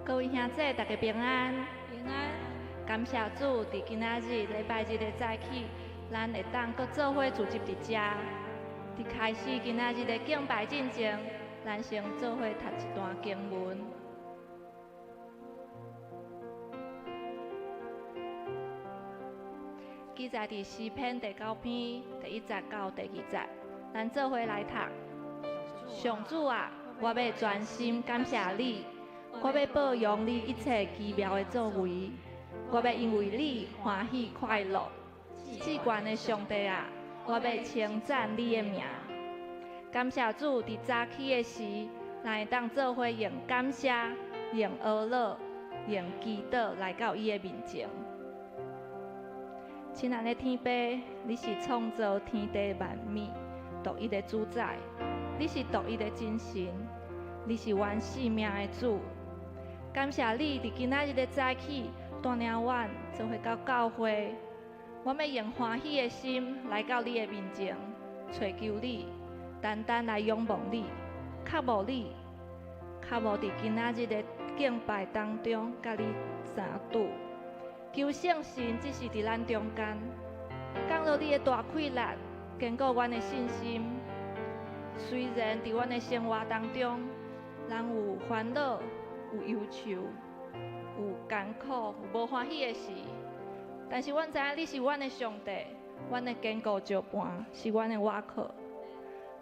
各位兄姊，大家平安。平安。感謝主，佇今仔日禮拜日的早起，咱會當閣做伙聚集佇遮。佇開始今仔日的敬拜進前，咱先做伙讀一段經文。記載佇詩篇第九篇第一節到第二節，咱做伙來讀。上主啊，我欲全心感謝你，我欲報揚你一切奇妙的作為，我欲因為你歡喜快樂。至懸的上帝啊，我欲稱讚你的名。感謝主，佇早起的時，咱會當做伙用感謝、用哀樂、用祈禱來到伊的面前。親愛的天父，你是創造天地萬物獨一的主宰，你是獨一的真神，你是阮性命的主。感謝你佇今仔日的早起，帶領阮做伙到教會。阮欲用歡喜的心來到你的面前，揣求你，單單來仰望你，渴慕你，渴慕佇今仔日的敬拜當中，佮你相拄。求聖神這時佇咱中間，降落你的大氣力，堅固阮的信心。雖然佇阮的生活當中，咱有煩惱、有憂愁、有艱苦、有無歡喜的時，但是阮知影你是阮的上帝，阮的堅固石磐，是阮的倚靠。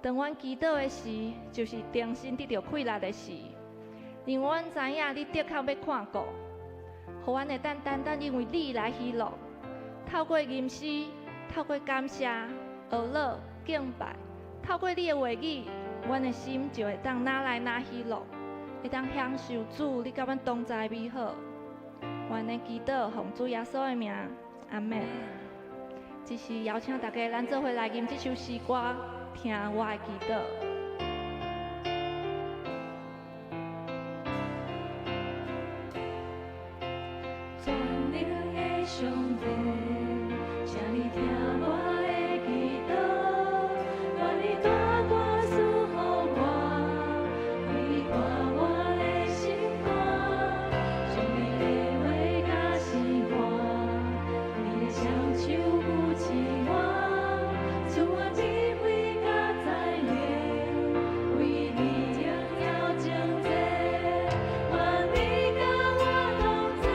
當阮祈禱的時，就是重新得著氣力的時。因為阮知影你的確欲看顧，予阮會當單單因為你來喜樂，透過吟詩，透過感謝、哀樂、敬拜，透過你的話語，阮的心就會當愈來愈喜樂，會當享受主你佮阮同在美好。阮的祈禱奉主耶穌的名，阿們。這時邀請大家，咱做伙來吟這首詩歌，聽我的祈禱。全能的上帝，請你聽我的祈禱，願你大大賜予我，開闊我的心肝，將你的話教示我，你的雙手扶持我，賜我智慧佮才能，為你榮耀頌讚。願你佮我同在，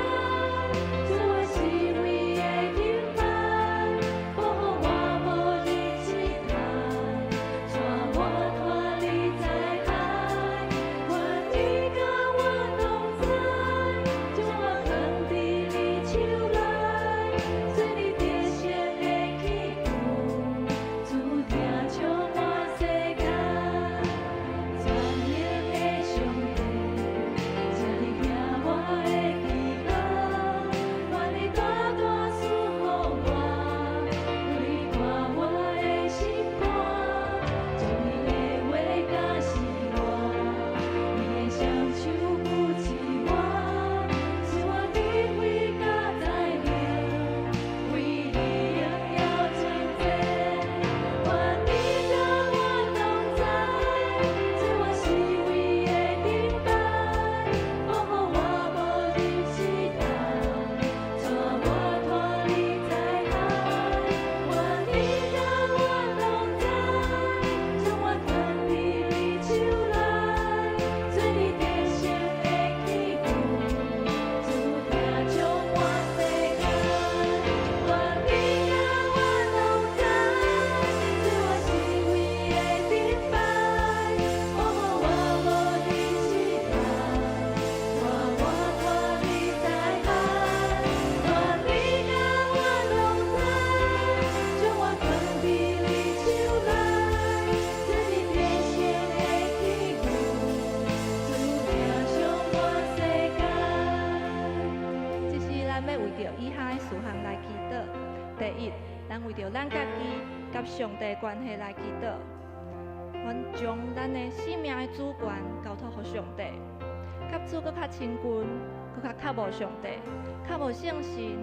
做我四圍的燈牌，保護我無入試探，帶我脫離災害。願你佮我同在，將我藏佇你手內，做你得勝的器具，主疼充滿世界。全能的上帝，請你聽我的祈禱，願你大大賜予我，開闊我的心肝，將你的話教示我，你的雙手扶持我，賜我智慧佮才能，為你榮耀頌讚。願你佮我同在，做我四圍的燈牌，保護我無入試探，帶我脫離災害。願你佮我同在，將我藏佇你手內，做你得勝的器具，主疼充滿世界。願你佮我同在，做我四圍的燈牌，保護我無入試探，帶我脫離災害。願你佮我同在，將我藏佇你手內，做你得勝的器具，主疼充滿世界。這時，咱欲為著以下的事項來祈禱。第一，咱為著咱家己佮上帝關係來祈禱。阮將咱的性命的主權交託予上帝，佮主閣較親近，閣較渴慕上帝，渴慕聖神，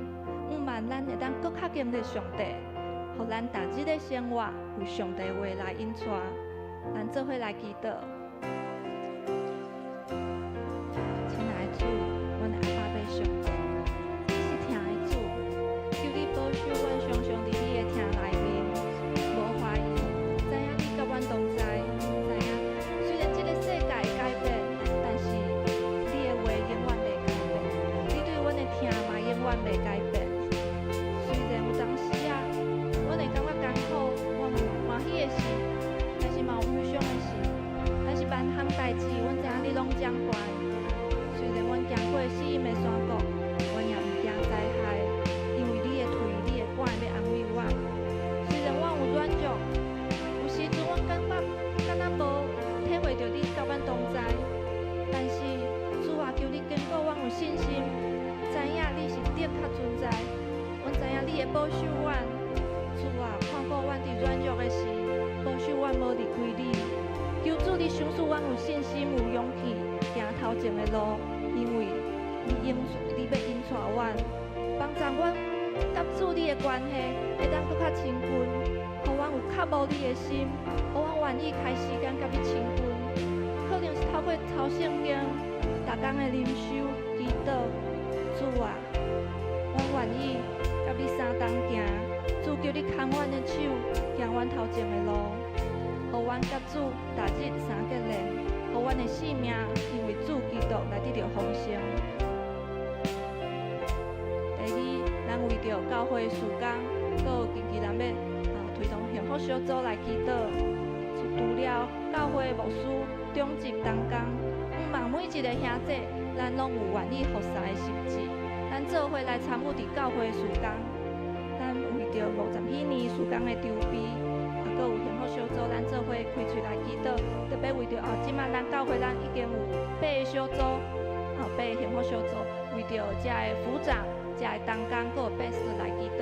向望咱會當閣較經歷上帝，予咱逐日的生活有上帝話來引帶。咱做伙來祈禱。親愛的主，阮的阿爸父上帝，你是疼的主，求你保守阮常常佇你的疼內面，無懷疑，知影你佮阮同在，知影雖然這个世界會改變，但是你的話永遠袂改變，你對阮的疼嘛永遠袂改變。雖然有當時啊，阮會感覺艱苦，阮有歡喜的時，但是嘛有憂傷的時，但保守阮。主啊，看顧阮佇軟弱的時，保守阮無離開你。求主你賞賜阮有信心、有勇氣行頭前的路，因為你引你欲引帶阮，幫助阮佮主你的關係會當閣較親近，予阮有渴慕你的心，予阮願意開時間佮你親近。可能是透過抄聖經、逐工的靈修、祈禱，主啊，阮願意佮你相同行。主求你牽阮的手，行阮頭前的路，予阮佮主逐日相結連，予阮的性命因為主基督來得著豐盛。第二，咱為著教會事工，閣有近期咱欲推動幸福小組來祈禱。除了教會牧師、長執同工，向望每一个兄弟，咱攏有願意服侍的心志，咱做伙來參與佇教會事工。咱為著50禧年事工的籌備，閣有幸福小組，咱做伙開喙來祈禱。特別為著這擺咱教會咱已經有八个小組，八个幸福小組，為著遮的輔長、遮的同工，閣有百事來祈禱。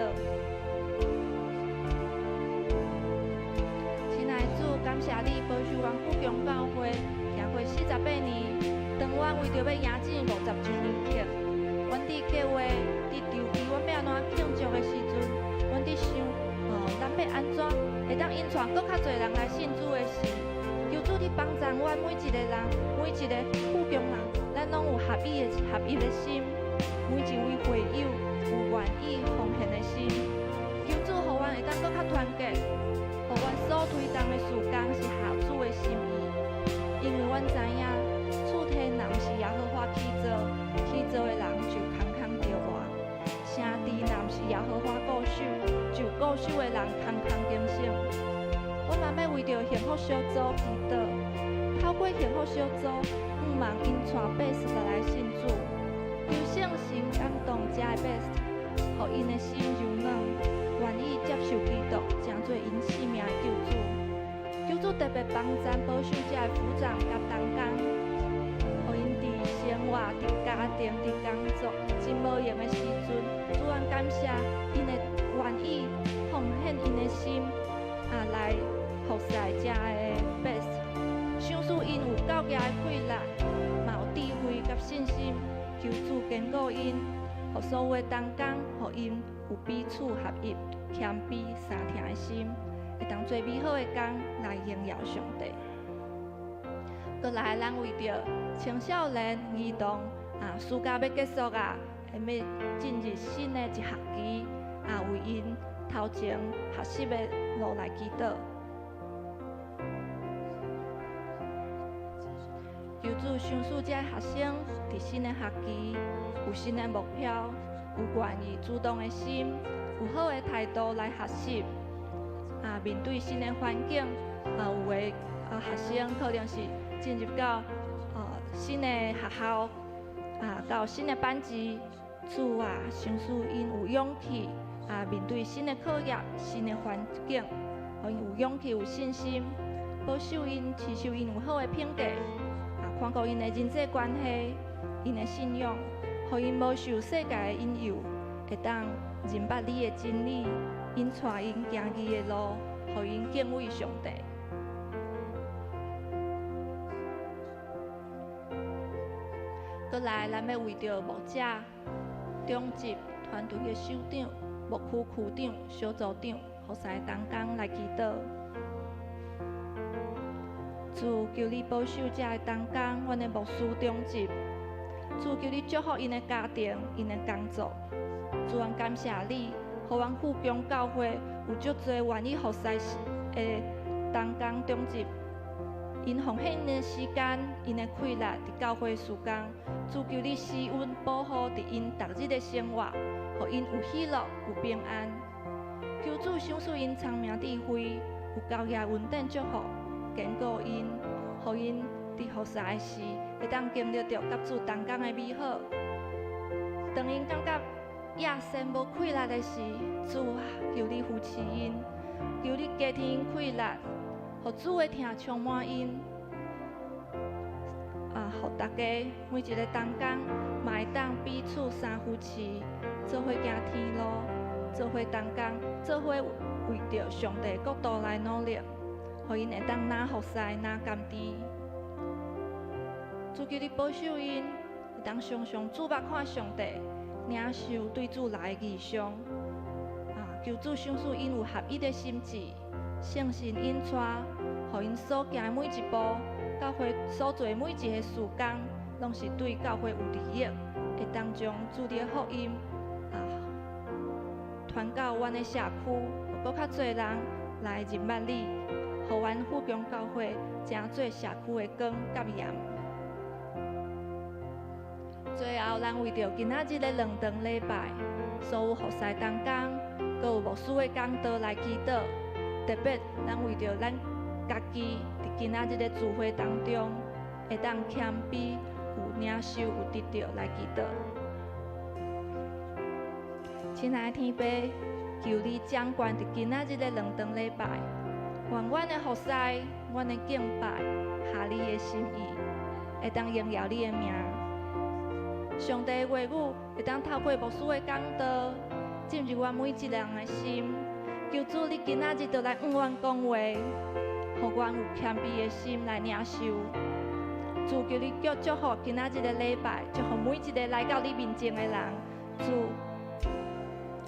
親愛的主，感謝你保守阮富強教會行過48年，當阮為著欲迎進50週年慶，阮佇計劃、佇籌備，阮欲按怎慶祝的時陣，阮佇想，咱欲按怎會當引帶閣較濟人來信主的時，求主你幫助阮每一个人，每一个富強人，咱攏有合一的心，每一位會友有願意奉獻的心，求主予阮會當閣較團結，予阮所推動的事工是合主的心意，因為阮知影，厝體若毋是耶和華起造，起造的人就空空著活；城池若毋是耶和華固守，就固守的人空空警醒。我嘛欲為著幸福小組祈禱，透過幸福小組，向望𪜶帶80個來信主，求聖神感動遮的百姓，予𪜶的心柔軟，願意接受基督，成做𪜶性命的救主。求主特別幫贊保守遮的輔長佮同工，予𪜶佇生活、佇家庭、佇工作真無閒的時陣，主阮感謝𪜶會願意奉獻𪜶的心，來服侍遮的百姓。賞賜𪜶有教業的氣力，嘛有智慧佮信心，求主堅固𪜶，予所有的同工，予𪜶有彼此合一、謙卑、相疼的心，會當做美好的工來榮耀上帝。閣來，咱為著青少年兒童暑假欲結束啊，會欲進入新的一學期，為𪜶頭前學習的路來祈禱。求主賞賜這學生佇新的學期有新的目標，有願意主動的心，有好的態度來學習。面對新的環境，有的學生可能是進入到新的學校，到新的班級，主啊，賞賜𪜶有勇氣，面對新的課業、新的環境，予𪜶有勇氣、有信心，保守𪜶、持守𪜶有好的品格，看顧𪜶的人際關係、𪜶的信仰，予𪜶無受世界的引誘，會當認捌你的真理，引帶𪜶行義的路，予𪜶敬畏上帝。閣來，咱欲為著牧者、長執團隊的首長、牧區區長、小組長、服侍同工來祈禱。主求你保守遮的同工，阮的牧師長執。主求你祝福𪜶的家庭、𪜶的工作。主，阮感謝你，予阮富強教會有足濟願意服侍的同工長執。𪜶奉獻𪜶的時間、𪜶的氣力，佇教會事工。主求你施恩保護佇𪜶逐日的生活，予𪜶有喜樂、有平安。求主賞賜𪜶聰明智慧，有教業恩典祝福，堅固𪜶，予𪜶佇服侍的時，會當經歷著佮主同工的美好。當𪜶感覺野心無氣力的時，主啊，求你扶持𪜶，求你加添𪜶氣力，予主的疼充滿𪜶。予大家每一个同工嘛會當彼此相扶持，做伙行天路。做伙同工，做伙為著上帝國度來努力，予𪜶會當若服侍，若甘甜。主求你保守𪜶，會當常常注目看上帝，領受對主來的異象。啊，求主賞賜𪜶有合一的心志，聖神引帶，予𪜶所行的每一步，教會所做的每一个事工，攏是對教會有利益，會當將主你的福音啊傳到阮的社區，予閣較濟人來認捌你，予阮富強教會成做社區的光佮鹽。最後，咱為著今仔日的兩堂禮拜，所有服侍同工，閣有牧師的講道來祈禱。特別，咱為著咱家己佇今仔日的聚會當中，會當謙卑、有領受、有得著來祈禱。親愛的天父，求你掌權佇今仔日的兩堂禮拜，願阮的服侍、阮的敬拜，合你的心意，會當榮耀你的名。上帝的話語會當透過牧師的講道，進入阮每一個人的心。求主你今仔日就來向阮講話，予阮有謙卑的心來領受。主求你叫祝福今仔日的禮拜，祝福每一個來到你面前的人。主，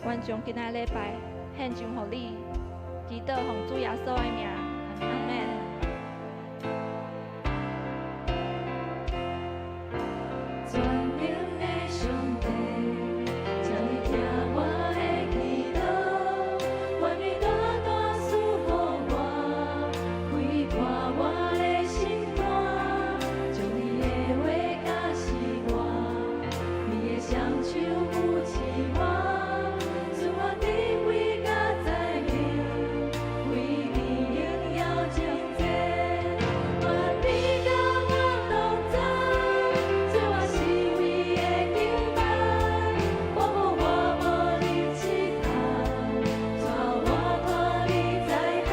阮將今仔禮拜獻上予你，祈禱奉主耶穌的名，阿們。全能的上帝，請你聽我的祈禱，願你大大賜予我，開闊我的心肝，將你的話教示我，你的雙手扶持我，賜我智慧佮才能，為你榮耀真濟。願你佮我同在，做我四圍的燈牌，保護我無入試探，帶我脫離災害。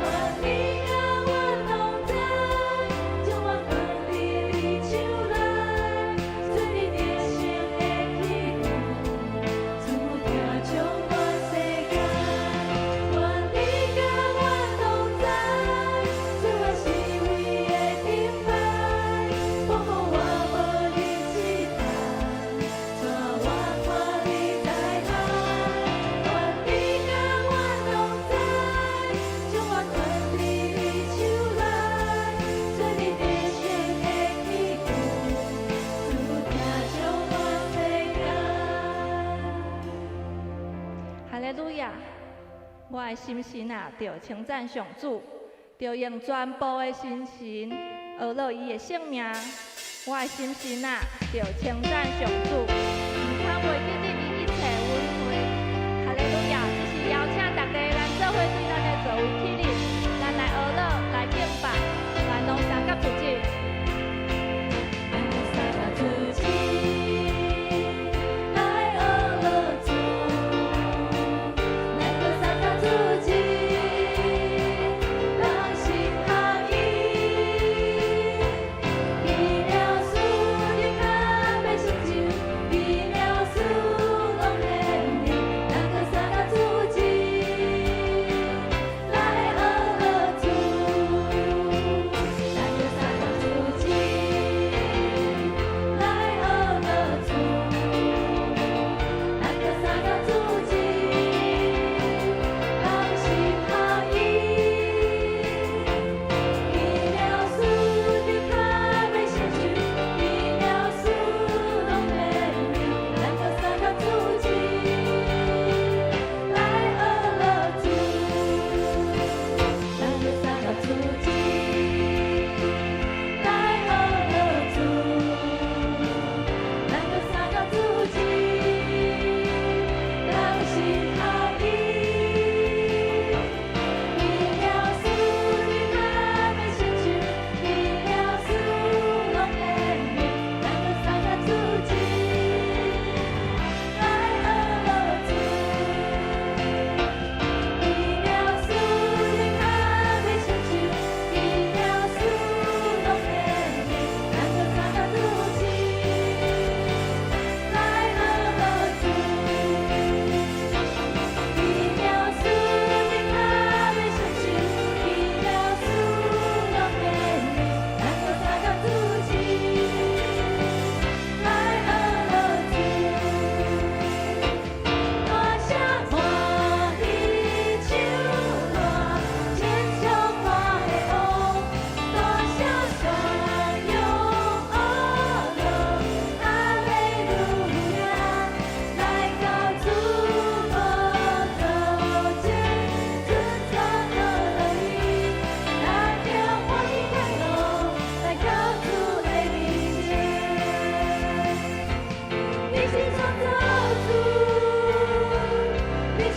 願你佮我同在，將我藏佇你手內，做你得勝的器具，賜福充滿世界。願你佮我同在，做我四圍的燈牌，保護我無入試探，帶我脫離災害。願你佮我同在，將我藏佇你手內，做你得勝的器具，賜福充滿世界。哈利路亞！我的心神啊，著稱讚上主，著用全部的心神學樂伊的聖名。我的心神啊，著稱讚上主，毋通袂記得伊一切恩惠。哈利路亞！這是邀請大家，咱做伙對咱的座位起立，咱來學樂，來敬拜，來攏三甲出擊。咱來三甲出擊，來學樂主，咱來三甲出擊，同心合意，奇妙事你較欲成就，奇妙事。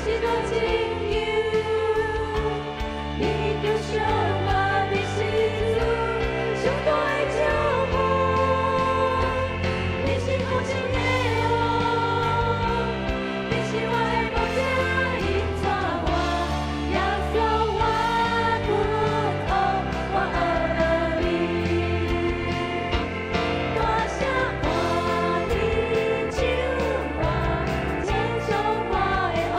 是我拯救，你已經賞我，你是主上大的祝福，你是豐盛的王，你是我的牧者，引帶我，耶穌我君王，我學樂你。大聲活你唱我，讚頌我的王，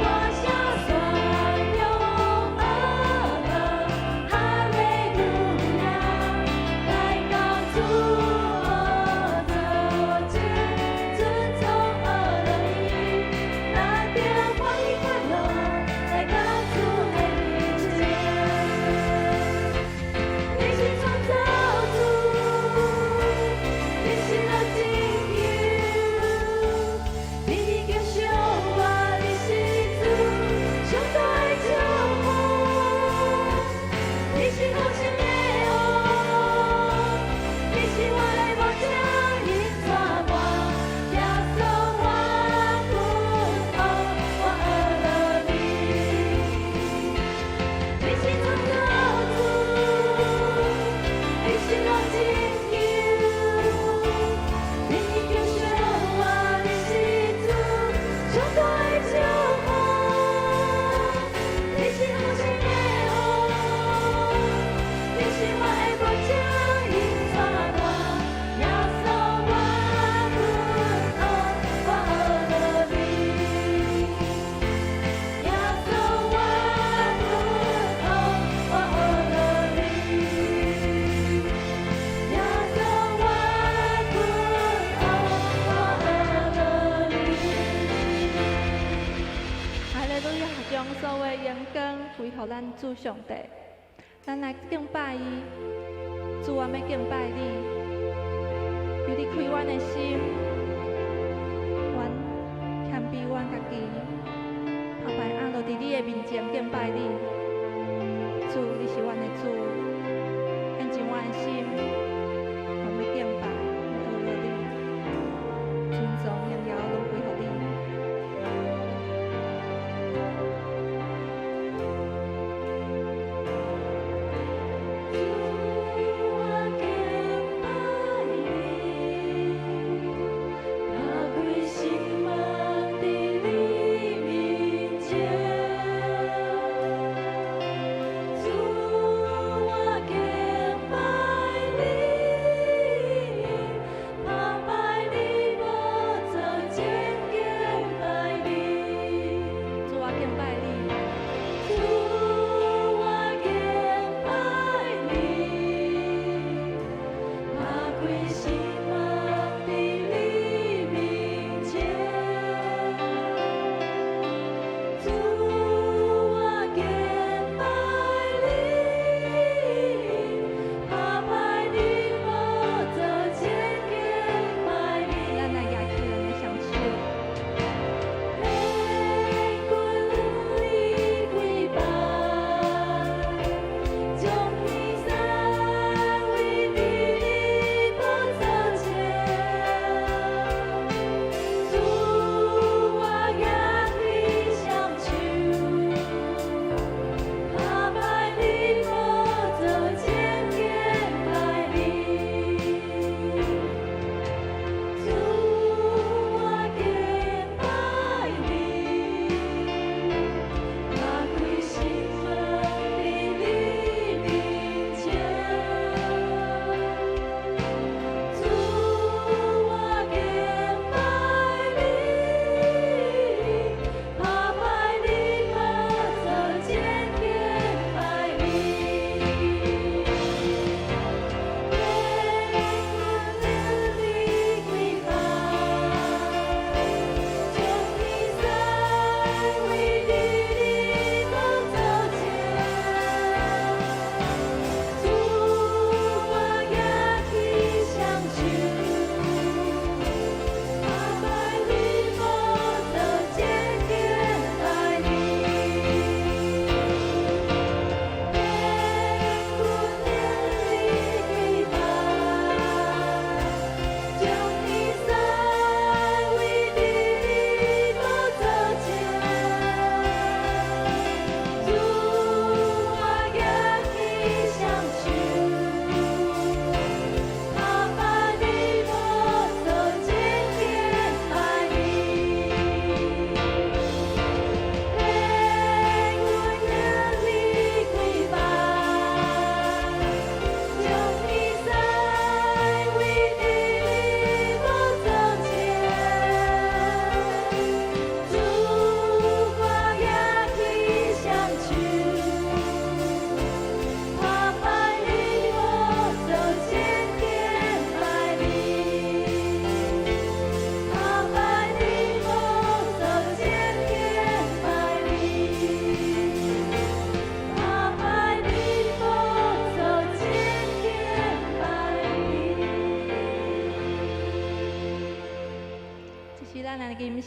大聲宣揚阿樂，哈利路亞，來到主寶座前，尊崇阿樂伊，咱著歡喜快樂，來到主的面前。你是創造主，你是我拯救，你已經賞我，你是主上大的祝福，你是豐盛的王，你是我的牧者，引帶我，耶穌我君王，我學樂你。你是創造主，你是我拯救，你已經賞我，你是主上大的祝福，你是豐盛的王，你是我的牧者，引帶我，耶穌我君王，我學樂你。耶穌我君王，我學樂你。耶穌我君王，我學樂你。哈利路亞，將所有的榮光歸予咱主上帝，咱來敬拜伊。主，我欲敬拜你，求你開阮的心，阮謙卑阮家己，頭擺按落佇你的面前敬拜你。主，你是阮的主，潔淨阮的心，我欲敬拜，欲學樂你，尊崇榮耀攏歸予你。主，我敬拜你，打開心門佇你面前。主，我敬拜你，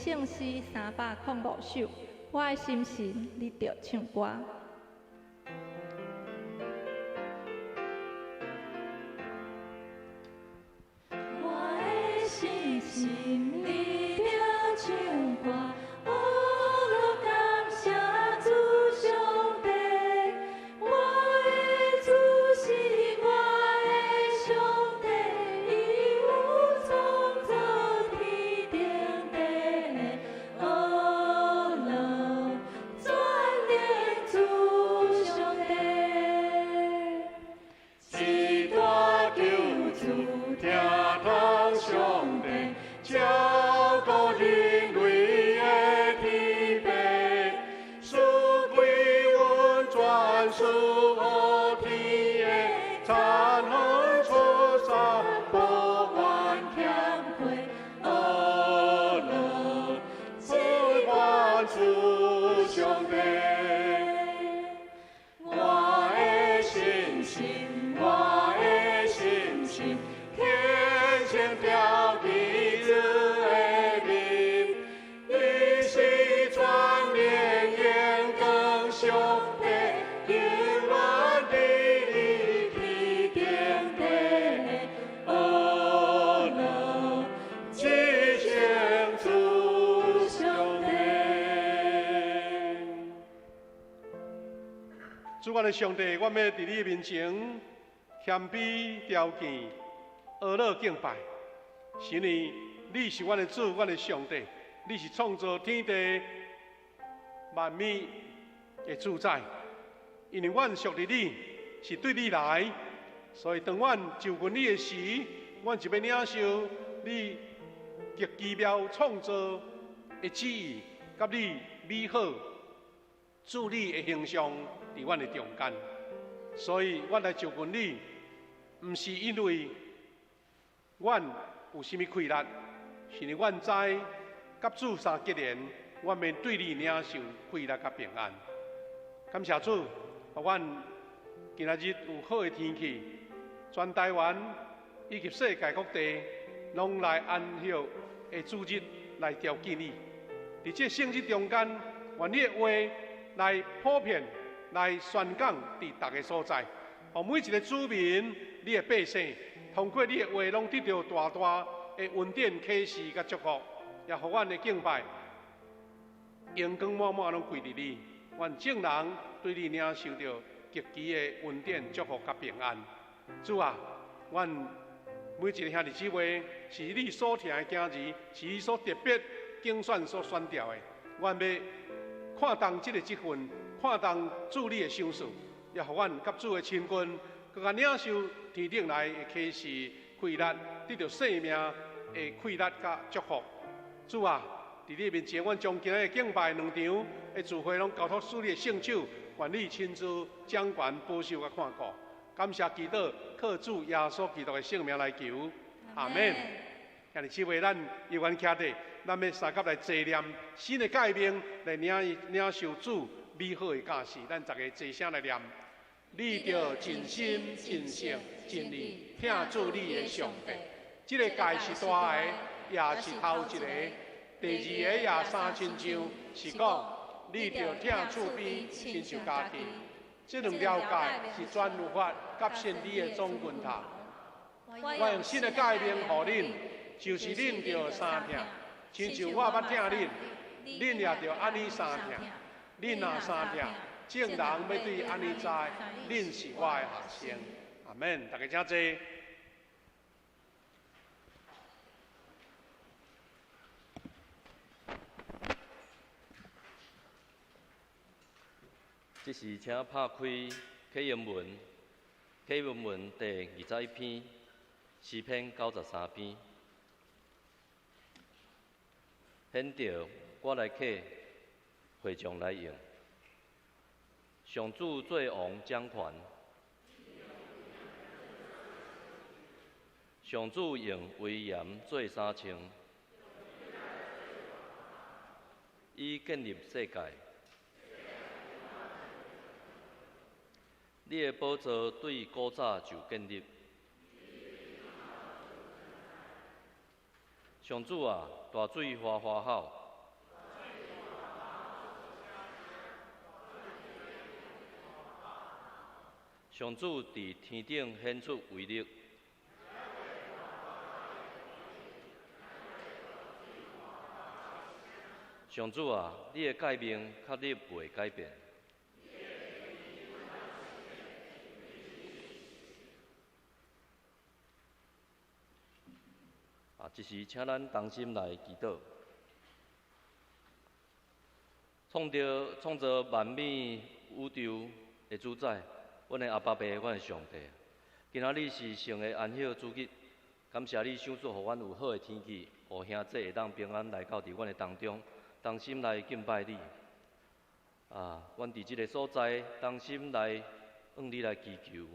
聖詩305首，我的心神，你著唱歌。我的心神，你著唱歌，哦，感謝主上帝，我的主是我的上帝，伊有創造天頂地，哦，全能主上帝。一大救主疼痛上帝，照顧人類的天父，賜歸阮全賜予天的，殘風出山無怨欠虧，哦，主萬主上帝。我的心神，我的心神，天生牢記主的面，你是全能榮光上帝，永遠佇你天頂地，哦，至聖主上帝。主，阮的上帝，阮欲佇你的面前謙卑朝見，阿樂敬拜。是因為你是阮的主，阮的上帝，你是創造天地萬物的主宰。因為阮屬佇你，是對你來，所以當阮就近你的時，阮就欲領受你極奇妙創造的旨意，佮你美好子女的形象佇阮的中間。所以，阮來就近你，毋是因為阮有啥物氣力，是因為阮知佮主相結連，阮免對你領受氣力佮平安。感謝主，予阮今仔日有好的天氣，全台灣以及世界各地攏來安息的主日來朝見你。佇這聖日中間，願你的話來普遍來宣講佇逐个所在，予每一个子民，你的百姓，通過你的話，攏得著大大的恩典啟示佮祝福，也予阮的敬拜榮光滿滿攏歸佇你。願眾人對你領受著極其的恩典祝福佮平安。主啊，阮每一个兄弟姊妹是你所疼的囝兒，是你所特別揀選所選召的。阮欲看重這个職分，看重主你的賞賜，也予阮佮主的親近，閣較領受天頂來的啟示、氣力，得著生命的氣力佮祝福。主啊，佇你面前，阮將今日的敬拜兩場的聚會攏交託主你的聖手，願你親自掌權保守佮看顧。感謝祈禱，靠主耶穌基督的聖名來求，阿們。兄弟姊妹，咱猶原徛佇，咱欲相佮來齊念新的誡命，來領受主美好的教示。咱逐家齊聲來念：你著盡心、盡性、盡力疼主你的上帝。這个誡是大的，也是頭一個。第二个也相親像，是講你著疼厝邊，親像家己。這兩條誡是全律法佮先知的總拳頭。我用新的誡命予恁，就是恁著相疼，親像我捌疼恁，恁也著按呢相疼。恁若相疼，眾人欲對按呢知，恁是我的學生。阿們，大家請坐。這時請拍開啟英文，啟英文第21篇，詩篇93篇。顯著我來啟，會眾來應。上主做王掌權，上主用威嚴做衫穿，伊建立世界。你的寶座對古早就建立。上主啊，大水嘩嘩吼，上主佇天頂顯出威力。上主啊，你的誡命確立袂改變。啊，這時請咱同心來祈禱。創造創造萬物宇宙的主宰，阮的阿爸父，阮的上帝。今仔日是聖的安息主日，感謝你賞賜予阮有好的天氣，予兄弟會當平安來到佇阮的當中，同心來敬拜你。啊，阮佇這个所在，同心來向你來祈求，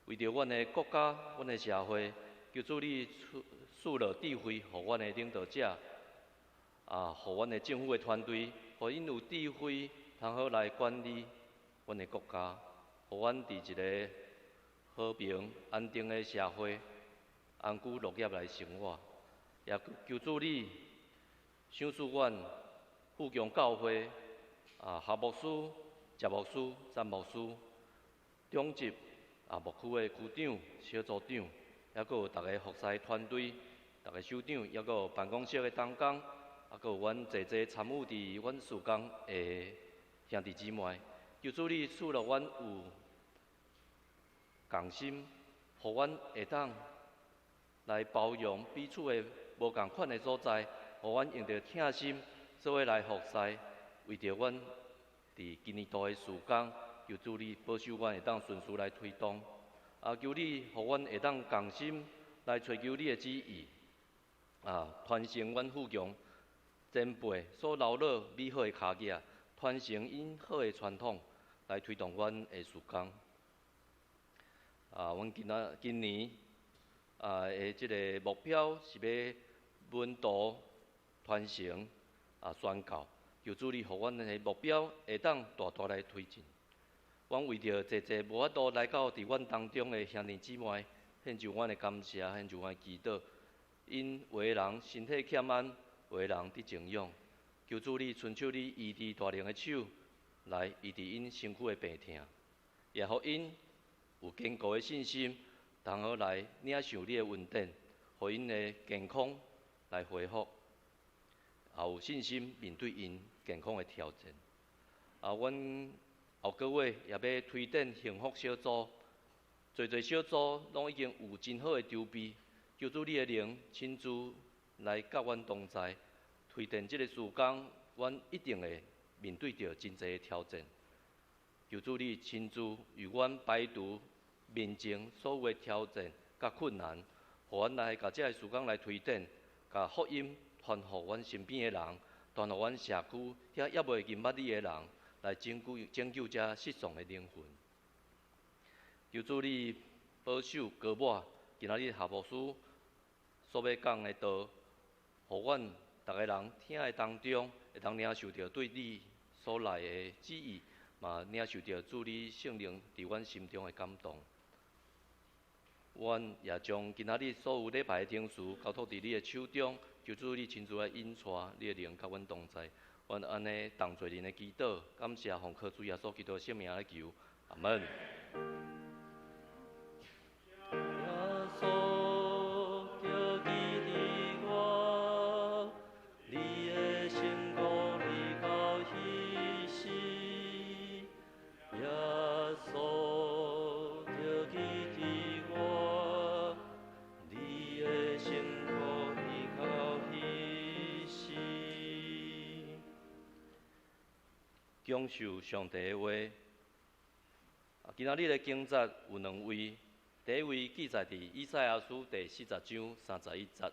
為著阮的國家、阮的社會，求主你賜落智慧，予阮的領導者，啊，予阮的政府的團隊，予𪜶有智慧，通好來管理阮的國家，予阮佇一个和平安定的社會，安居樂業來生活。也求主你賞賜阮富強教會啊，夏牧師、謝牧師、詹牧師、長執啊牧區的區長、小組長，抑閣有逐个服侍團隊、逐个首長，抑閣有辦公室的同工，啊，閣有阮濟濟參與佇阮事工的兄弟姊妹，求主你賜予阮有共心，予阮會當來包容彼此的無仝款的所在，予阮用著疼心做伙來服侍，為著阮佇今年度的事工，求主你保守阮會當順序來推動，啊，求你予阮會當共心來揣求你的旨意，啊，傳承阮富強前輩所留落美好的跤跡，傳承𪜶好的傳統，來推動阮的事工。啊，阮今仔今年啊的這个目標是欲門徒傳承啊宣教，求主你予阮的目標會當大大來推進。阮為著濟濟無法度來到佇阮當中的兄弟姊妹，獻上阮的感謝，獻上阮的祈禱。𪜶有的人身體欠安，有的人佇靜養，求主你伸手你醫治大能的手來醫治𪜶身軀的病痛，也予𪜶有堅固的信心，通好來領受你的恩典，予𪜶的健康來恢復，也有信心面對𪜶健康的挑戰。啊，阮後個月也欲推展幸福小組，濟濟小組攏已經有真好的籌備，求主你的靈親自來佮阮同在，推展這个事工，阮一定會面對著真濟的挑戰。求主你親自為阮排除面前所有的挑戰佮困難，予阮來共這个事工來推展，共福音傳予阮身邊的人，傳予阮社區遐猶未認捌你的人，來拯救拯救這失喪的靈魂。求主你保守膏抹今仔日夏牧師所欲講的道，予阮逐个人聽的當中，會當領受著對你所來的旨意，嘛領受著主你聖靈佇阮心中的感動。阮也將今仔日所有禮拜的程序交託佇你的手中，求主你親自來引帶，你的靈佮阮同在。阮按呢同做人的祈禱，感謝奉靠主耶穌基督聖名來求，阿們。耶穌就記得我，你的成功離到彼時。耶穌就記得我，你的成功離到彼時。享受上帝的話。啊，今仔日的經節有兩位，第一位記載佇以賽亞書第40章31節，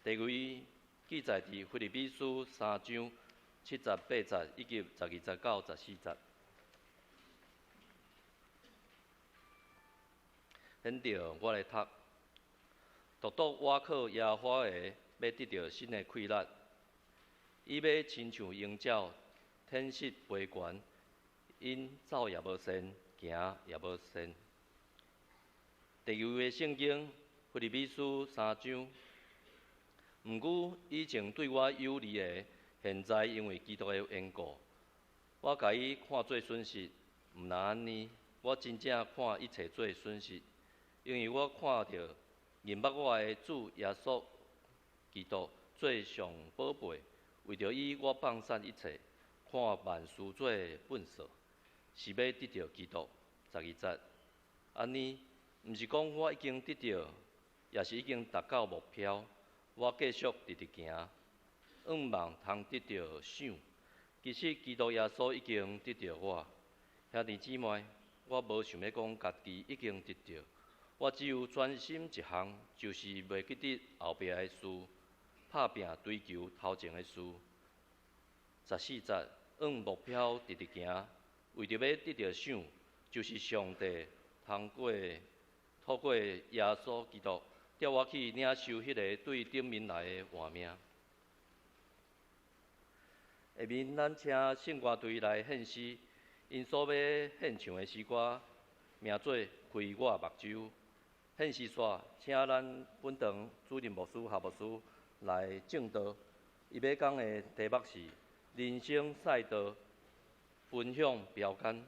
第二位記載佇腓立比書3章7節、8節以及12節到14節。現在我來讀，獨獨倚靠耶和華的，欲得著新的氣力，伊欲親像鷹鳥，展翅飛懸，𪜶走也無跣，行也無跣。第二位聖經腓立比書3章，毋過以前對我有利的，現在因為基督的緣故，我共伊看做損失。毋但按呢，我真正看一切做損失，因為我看著認捌我的主耶穌基督做上寶貝，為著伊，我放散一切，看萬事做糞掃，是欲得著基督。12節，按呢，毋是講我已經得著，也是已經達到目標，我繼續直直行，向望通得著賞。其實基督耶穌已經得著我，兄弟姊妹，我無想欲講家己已經得著，我只有專心一項，就是袂記得後壁的事，拍拚追求頭前的事。14節，向目標直直行，為著欲得著賞，就是上帝通過透過耶穌基督，調我去領受彼个對頂面來的活命。下面咱請聖歌隊來獻詩，𪜶所欲獻唱的詩歌名做《開我目睭》。獻詩煞，請咱本堂主任牧師、夏牧師來證道。伊欲講的題目是人生賽道分享標桿。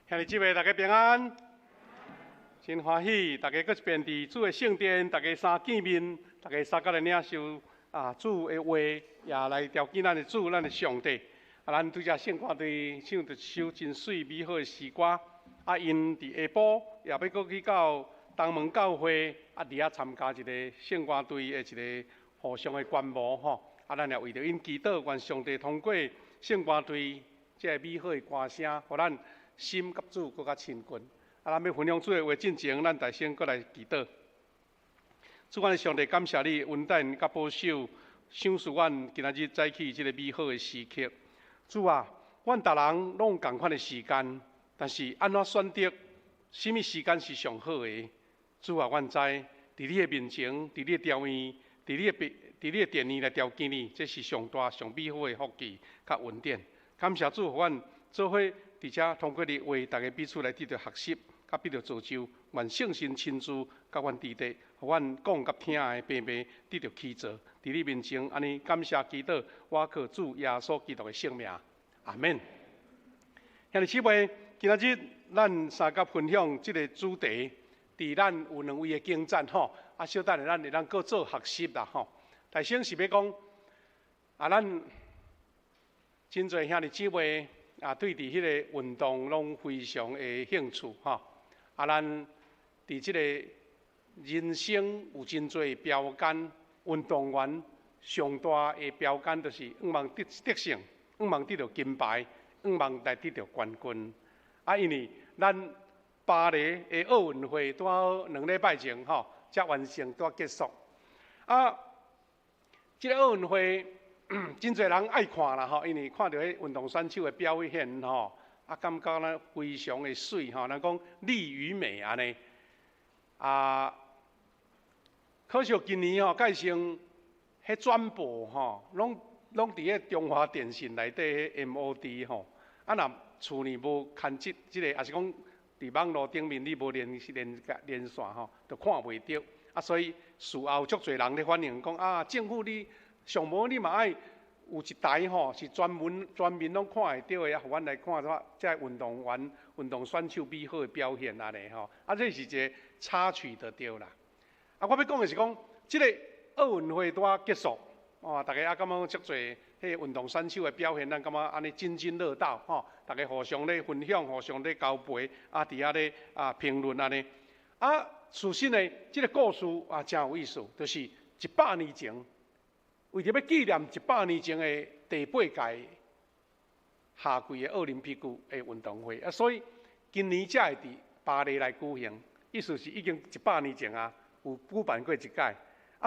兄弟姊妹，大家平安，真歡喜，大家閣一遍佇主的聖殿，大家三見面，大家相佮來領受主的話，也來朝見咱的主，咱的上帝。咱拄才聖歌隊唱著一首真媠美好的詩歌。𪜶佇下晡也欲閣去到東門教會，佇遐參加一个聖歌隊的一个互相的觀摩吼。咱也為著𪜶祈禱，願上帝通過聖歌隊這个美好的歌聲，予咱心佮主閣較親近。咱欲分享主的話進前，咱大聲閣來祈禱。主，阮的上帝，感謝你恩典佮保守，賞賜阮今仔日早起這个美好的時刻。主啊，阮逐人攏有仝款的時間，但是按怎選擇，啥物時間是上好的？主啊，阮知，佇你的面前，佇你的朝院，佇你的殿裡來朝見你，這是上大上美好的福氣佮恩典。感謝主，予阮做伙佇遮通過你話，大家彼此來得著學習，佮得著造就。願聖神親自佮阮佇佇，予阮講佮聽的平平得著起造。佇你面前，按呢感謝祈禱，我靠主耶穌基督的聖名，阿們。兄弟姊妹，今仔日咱相佮分享這个主題，佇咱有兩位的經節吼，小等下咱會當閣做學習啦吼。大先是欲講，咱真濟兄弟姊妹對佇彼个運動攏非常的興趣吼。咱佇這个人生有真濟標桿，運動員上大的標桿就是向望得得勝，向望得著金牌，向望來得著冠軍。因為咱巴黎的奧運會拄好2禮拜前吼，才完成拄結束。這个奧運會真濟人愛看啦吼，因為看著彼運動選手的表現吼，感覺呢非常的媠吼，人講力與美按呢。可惜今年吼，改成彼轉播吼，攏攏佇彼中華電信內底彼 MOD 吼。若厝裡無牽這這个，抑是講佇網路頂面你無連連連線吼，就看袂著。所以事後足濟人咧反映講政府你上無你嘛愛有一台吼，是專門全民攏看會著的，予阮來看這這運動員、運動選手美好的表現按呢吼。這是一个插曲就對啦。我欲講的是講，這个奧運會拄仔結束，哦，大家感覺足濟彼個運動選手的表現，咱感覺按呢津津樂道吼，大家互相咧分享，互相咧交陪，佇遐咧評論按呢。事實呢，這个故事誠有意思，就是100年前，為著欲紀念100年前的第八屆夏季的奧林匹克的運動會，所以今年才會佇巴黎來舉行，意思是已經一百年前有舉辦過一屆，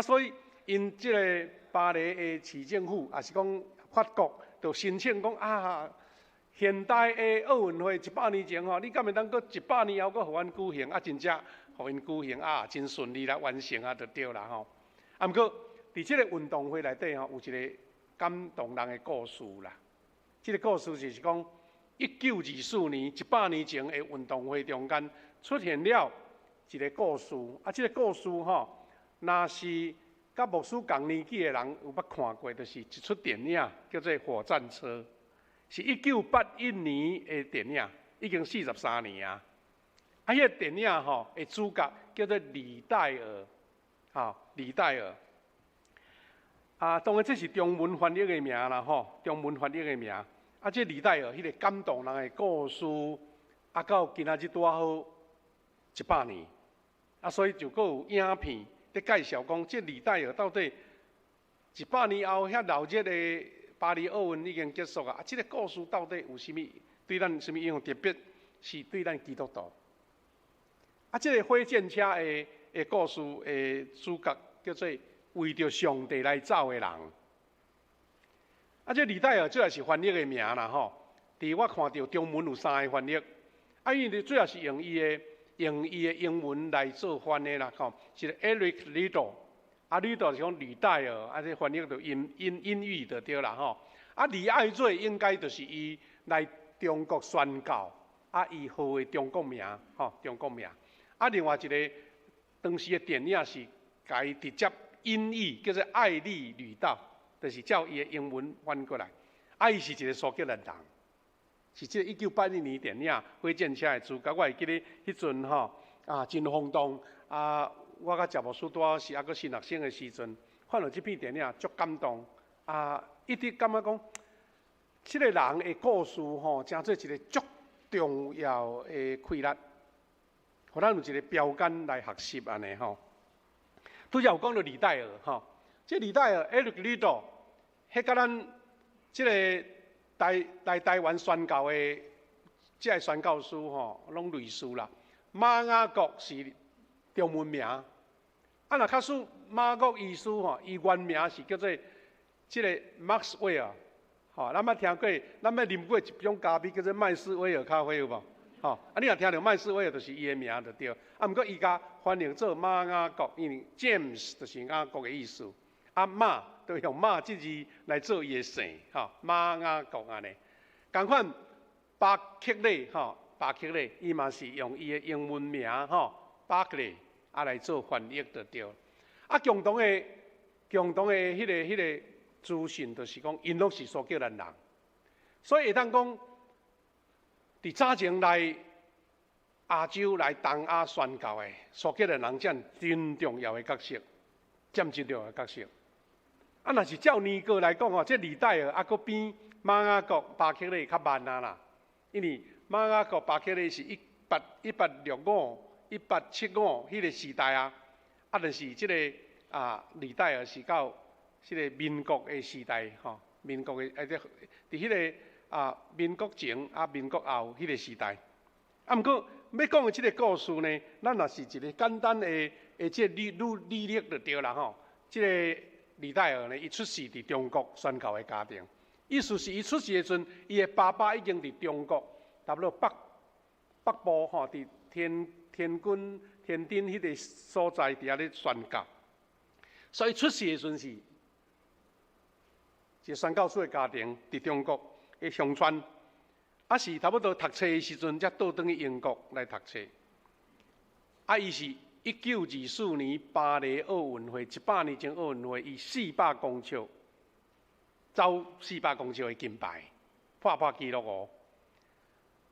所以𪜶這个巴黎的市政府，抑是講法國，就申請講現代的奧運會一百年前吼，你敢會當閣一百年後閣予阮舉行？真正予𪜶舉行真順利來完成就對啦吼。毋過佇這个運動會內底吼，有一個感動人的故事啦。這个故事就是講，1924年100年前的運動會中間出現了一个故事。這个故事吼，若是佮牧師仝年紀的人有捌看過，就是一齣電影叫做《火戰車》，是1981年的電影，已經43年啊。彼个電影吼的主角叫做李戴爾，吼，李戴爾。當然這是中文翻譯的名啦，吼，中文翻譯的名。這李戴爾彼个感動人的故事，到今仔日拄好100年。所以就閣有影片咧介紹講，這李戴爾到底一百年後遐鬧熱的巴黎奧運已經結束啊！這个故事到底有啥物對咱啥物影響？特別是對咱基督徒。這个火箭車的的故事的主角叫做為著上帝來走的人。這李戴爾主要是翻譯的名啦吼。佇我看著中文有三个翻譯，因為主要是用伊的英文來做翻譯啦吼。是 Eric Liddell，Liddell 是講呂戴爾，這翻譯就音音音譯就對啦吼。李愛銳應該就是伊來中國宣教，伊號的中國名吼，中國名。另外一个當時的電影是共伊直接音譯叫做愛麗呂道，就是照伊的英文翻過來。伊是一个蘇格蘭人，是這個1981年電影《火箭車》的主角。我會記得彼陣吼啊，真轟動啊！我佮謝牧師拄仔是猶閣新學生的時陣，看著這片電影足感動啊！一直感覺講，這個人的故事吼，成做一個足重要的氣力，予咱有一個標桿來學習按呢吼。拄才有講著李戴爾吼，這李戴爾 Eric Liddell，彼佮咱這個來台灣宣教的這个宣教師吼，攏類似啦。馬雅各是中文名，啊，若假使馬國醫師吼，伊原名是叫做這個 Maxwell，吼，咱捌聽過，咱捌啉過一種咖啡叫做麥斯威爾咖啡有無？吼，啊，你若聽著麥斯威爾，就是伊的名就對。啊，毋過伊共翻譯做馬雅各，因為 James 就是雅各的意思。啊，馬就用馬這字來做伊的姓，吼，馬雅各按呢。仝款巴克禮，吼，巴克禮，伊嘛是用伊的英文名，吼，巴克禮啊來做翻譯就對。啊，共同的彼個資訊，就是講，𪜶攏是蘇格蘭人，所以會當講，佇早前來亞洲來東亞宣教的蘇格蘭人佔真重要的角色，佔真重要的角色。啊，若是照年過來講吼，這李戴爾猶閣比馬雅各巴克禮較慢啊啦，因為馬雅各巴克禮是1865、1875彼個時代啊，啊，但是這個啊李戴爾是到這個民國的時代吼，民國的啊這佇彼個啊民國前啊民國後彼個時代。啊，毋過欲講的這個故事呢，咱若是一個簡單的這個履歷就對啦吼。這個李戴爾呢，伊出世佇中國宣教的家庭，意思是伊出世的時陣，伊的爸爸已經佇中國，差不多北部吼，佇天津彼個所在佇遐咧宣教，所以出世的時陣是一個宣教師的家庭，佇中國的鄉村，啊是差不多讀冊的時陣，才倒轉去英國來讀冊。啊，伊是1924年巴黎奧運會，100年前奧運會，伊四百公尺走四百公尺的金牌，破紀錄哦。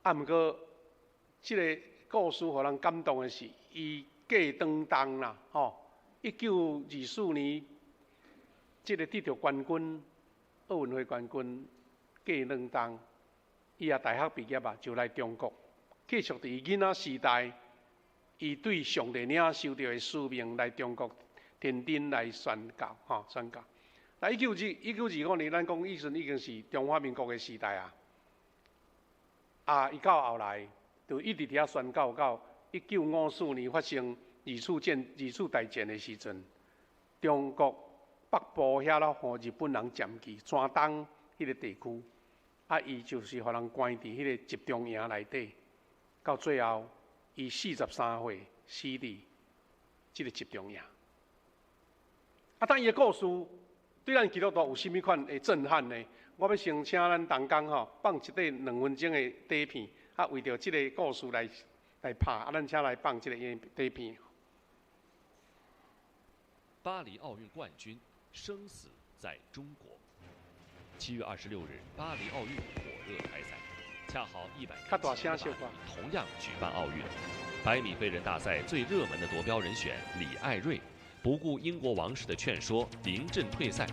啊，毋過這個故事予人感動的是，伊過當當啦，吼！1924年，這個得著冠軍，奧運會冠軍，過2冬，伊也大學畢業啊，就來中國，繼續佇伊囡仔時代，伊對上帝領受著的使命來中國天津來宣教，吼宣教。那1925年，咱講彼陣已經是中華民國的時代啊。啊，伊到後來就一直佇遐宣教，到1954年發生二次大戰的時陣，中國北部遐咯，予日本人佔去山東彼個地區，啊，伊就是予人關佇彼個集中營內底，到最後，伊43歲死佇這個集中營。啊，但伊的故事對咱基督徒有啥物款的震撼呢？我欲先請咱同工吼放一塊2分鐘的短片，啊，為著這個故事來拍，啊，咱請來放這個短片。巴黎奧運冠軍生死在中國。7月26日，巴黎奧運火熱開賽，恰好100年前的巴黎同樣舉辦奧運。百米飛人大賽最熱門的奪標人選李愛銳，不顧英國王室的勸說，臨陣退賽，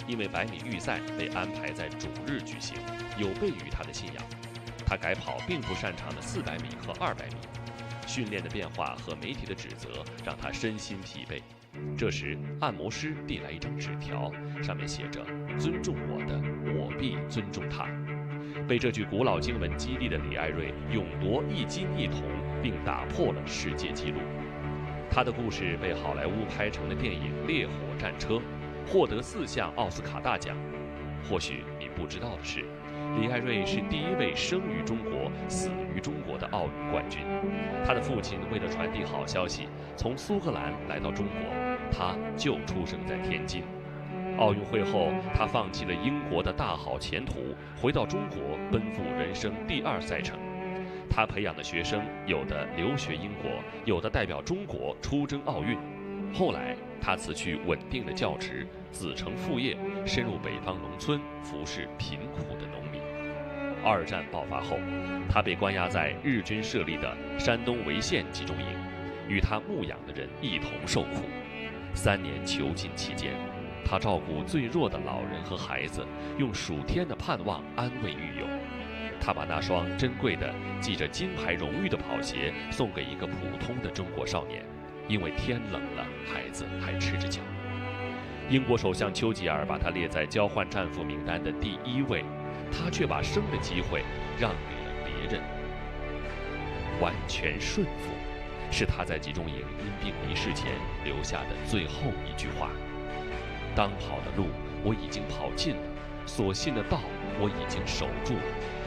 因為百米預賽被安排在主日舉行，有悖於他的信仰。他改跑並不擅長的400米和200米。訓練的變化和媒體的指責讓他身心疲憊。這時，按摩師遞來一張紙條，上面寫着：“尊重我的，我必尊重他。”被這句古老經文激勵的李愛銳勇奪一金一銅，並打破了世界紀錄。他的故事被好萊塢拍成了電影《烈火戰車》，獲得四項奧斯卡大獎。或許你不知道的是，李愛銳是第一位生於中國、死於中國的奧運冠軍。他的父親為了傳遞好消息，從蘇格蘭來到中國，他就出生在天津。奧運會後，他放棄了英國的大好前途，回到中國奔赴人生第二賽程。他培養的學生，有的留學英國，有的代表中國出征奧運。後來，他辭去穩定的教職，子承父業，深入北方農村，服侍貧苦的農民。二战爆发后，他被关押在日军设立的山东潍县集中营，与他牧养的人一同受苦。3年囚禁期间，他照顾最弱的老人和孩子，用属天的盼望安慰狱友。他把那双珍贵的系着金牌荣誉的跑鞋送给一个普通的中国少年，因为天冷了，孩子还赤着脚。英国首相丘吉尔把他列在交换战俘名单的第一位，他却把生的机会让给了别人。完全顺服，是他在集中营因病离世前留下的最后一句话。当跑的路我已经跑尽了，所信的道我已经守住了。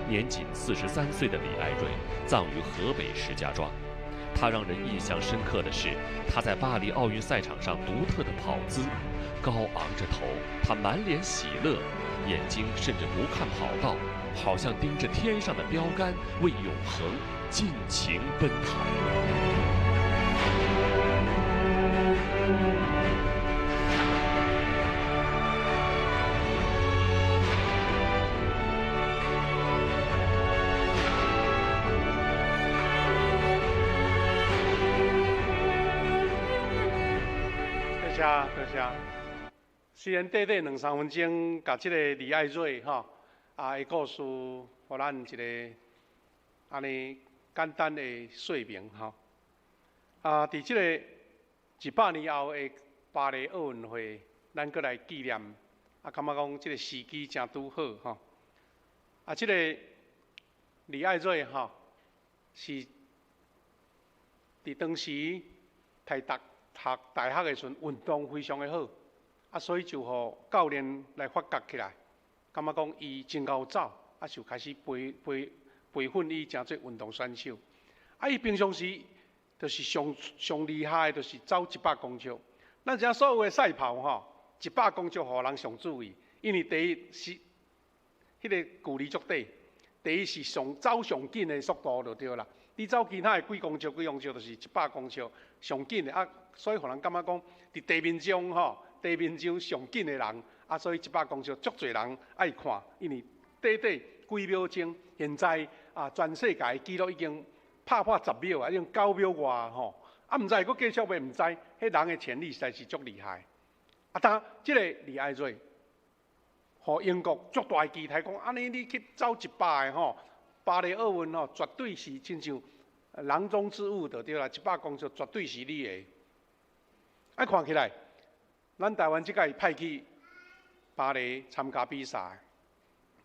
年仅43岁的李爱锐葬于河北石家庄。他让人印象深刻的是，他在巴黎奥运赛场上独特的跑姿，高昂着头，他满脸喜乐，眼睛甚至不看跑道，好像盯着天上的标杆，为永恒尽情奔跑。多谢多谢。虽然短短两三分钟，共这个李爱锐吼的故事，予咱一个按呢简单的说明吼。伫这个100年后的巴黎奥运会，咱阁来纪念，感觉讲这个时机正拄好吼。这个李爱锐吼，是伫当时在读读大学的时阵，运动非常的好，所以就予教练来发觉起来，感觉讲伊真𠢕走，就开始培培培训伊成做运动选手。伊平常时就是上上厉害，就是走一百公尺。咱知影所有的赛跑吼，一百公尺予人上注意，因为第一是彼个距离足短，第一是上走上紧的速度就对啦。你走其他的几公尺、几公尺，就是一百公尺上紧的，所以予人感觉讲，伫地面上吼，地面上上紧的人，所以一百公尺足济人爱看，因为短短几秒钟，现在全世界纪录已经拍破10秒啊，已经9秒外吼，毋知会阁继续袂？毋知，彼人的潜力实在是足厉害。当这个李爱锐，予英国足大的期待，讲按呢你去走一百个吼，巴黎奥运吼，绝对是亲像囊中之物就对啦，一百公尺绝对是你的。看起来，咱台湾这届派去巴黎参加比赛，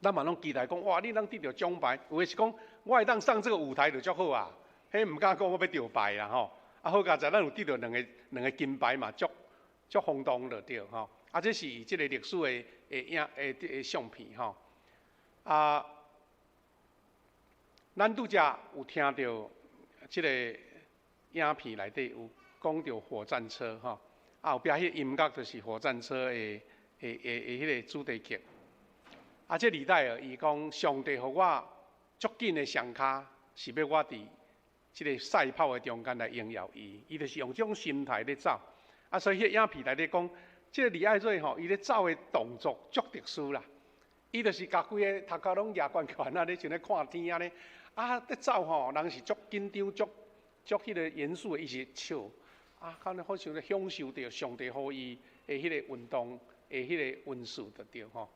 咱嘛拢期待讲，哇，你通得著奖牌，有的是讲，我会当上这个舞台就足好啊，彼毋敢讲我欲得牌啦吼。好佳哉，咱有得著两个金牌嘛，足足轰动就对吼。这是这个历史的的影的的相片吼。咱拄才有听著这个影片内底有讲著火战车吼，后壁彼个音乐就是火战车的的的的彼个主题曲。这李戴尔伊讲，上帝予我足紧的双跤，是欲我伫这个赛跑的中间来荣耀伊，伊就是用这种心态咧走。所以彼个影片内底讲，这个李爱锐吼，伊咧走的动作足特殊啦。伊就是共规个头壳拢攑悬悬啊，咧像咧看天按呢。咧走吼，人是足紧张、足足彼个严肃的，伊是笑。可能好像咧享受著上帝予伊的彼个运动的彼个恩赐就对吼。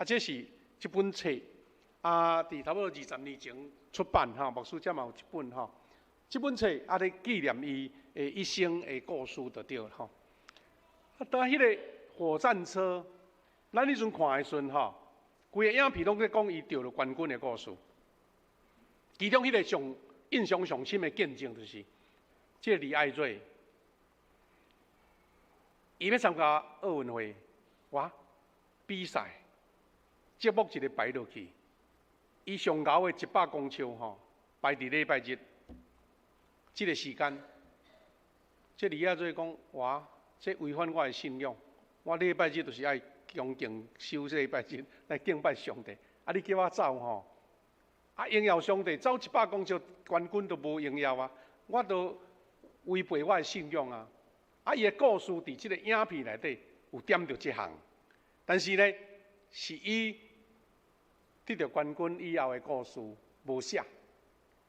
这是这本册，伫差不多20年前出版吼，牧师遮嘛有一本吼。这本册咧纪念伊的一生的故事就对了吼。当彼个火战车，咱彼阵看的时阵吼，规个影片拢咧讲伊得著冠军的故事。其中彼个上印象上深的见证，就是这个李爱锐，伊欲参加奥运会，哇，比赛节目一个排落去，伊上𠢕的一百公尺吼，排伫礼拜日，这个时间，这李爱锐讲，哇，这违反我的信仰，我礼拜日就是爱恭敬守这礼拜日来敬拜上帝，你叫我走吼，荣耀上帝走一百公尺冠军都无荣耀啊！我都违背我的信仰啊！伊的故事伫这个影片内底有点著这项，但是呢，是伊得著冠軍以後的故事，無寫，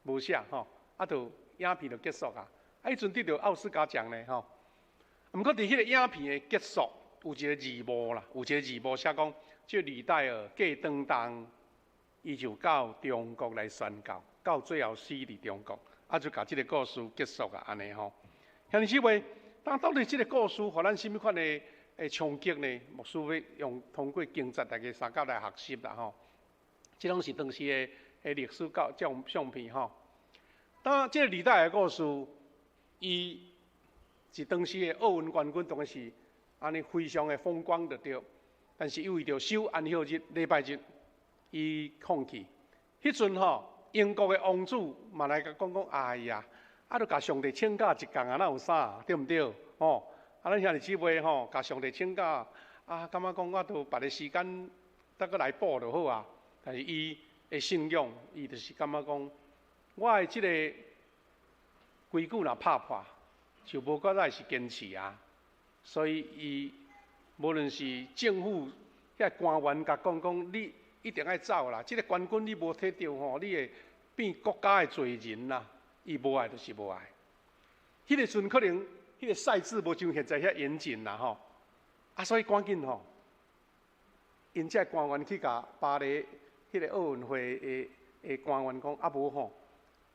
無寫吼，啊，就影片就結束啊。啊，彼陣得著奧斯卡獎呢吼。毋過佇彼個影片的結束，有一個字幕啦，有一個字幕寫講，這李戴爾過當當，伊就到中國來宣教，到最後死佇中國，啊，就共這個故事結束啊，按呢吼。兄弟姊妹，當到底這個故事予咱啥物款的的衝擊呢？牧師欲用通過經節大家相佮來學習啦吼。這攏是當時的的歷史教相相片吼。當這個李戴爾的故事，伊是當時的奧運冠軍，當然是按呢非常的風光就對。但是伊為著守安息日禮拜日，伊放棄。彼陣吼，英國的王子嘛來共講講，哎呀，啊，著共上帝請假一工啊，哪有啥，對毋對？吼，啊，咱兄弟姊妹吼，共上帝請假，啊，感覺講我著別个時間再閣來補就好啊。但是伊的信仰，伊就是感覺講，我的這個規矩若拍破，就無閣再是堅持啊。所以伊無論是政府遐官員共講講，你一定愛走啦，這個冠軍你無摕著吼，你會變國家的罪人啦。伊無愛就是無愛。彼個時陣可能彼個賽制無像現在遐嚴謹啦吼，啊，所以趕緊吼，𪜶這官員去共巴黎彼個奧運會的的官員講，啊無吼，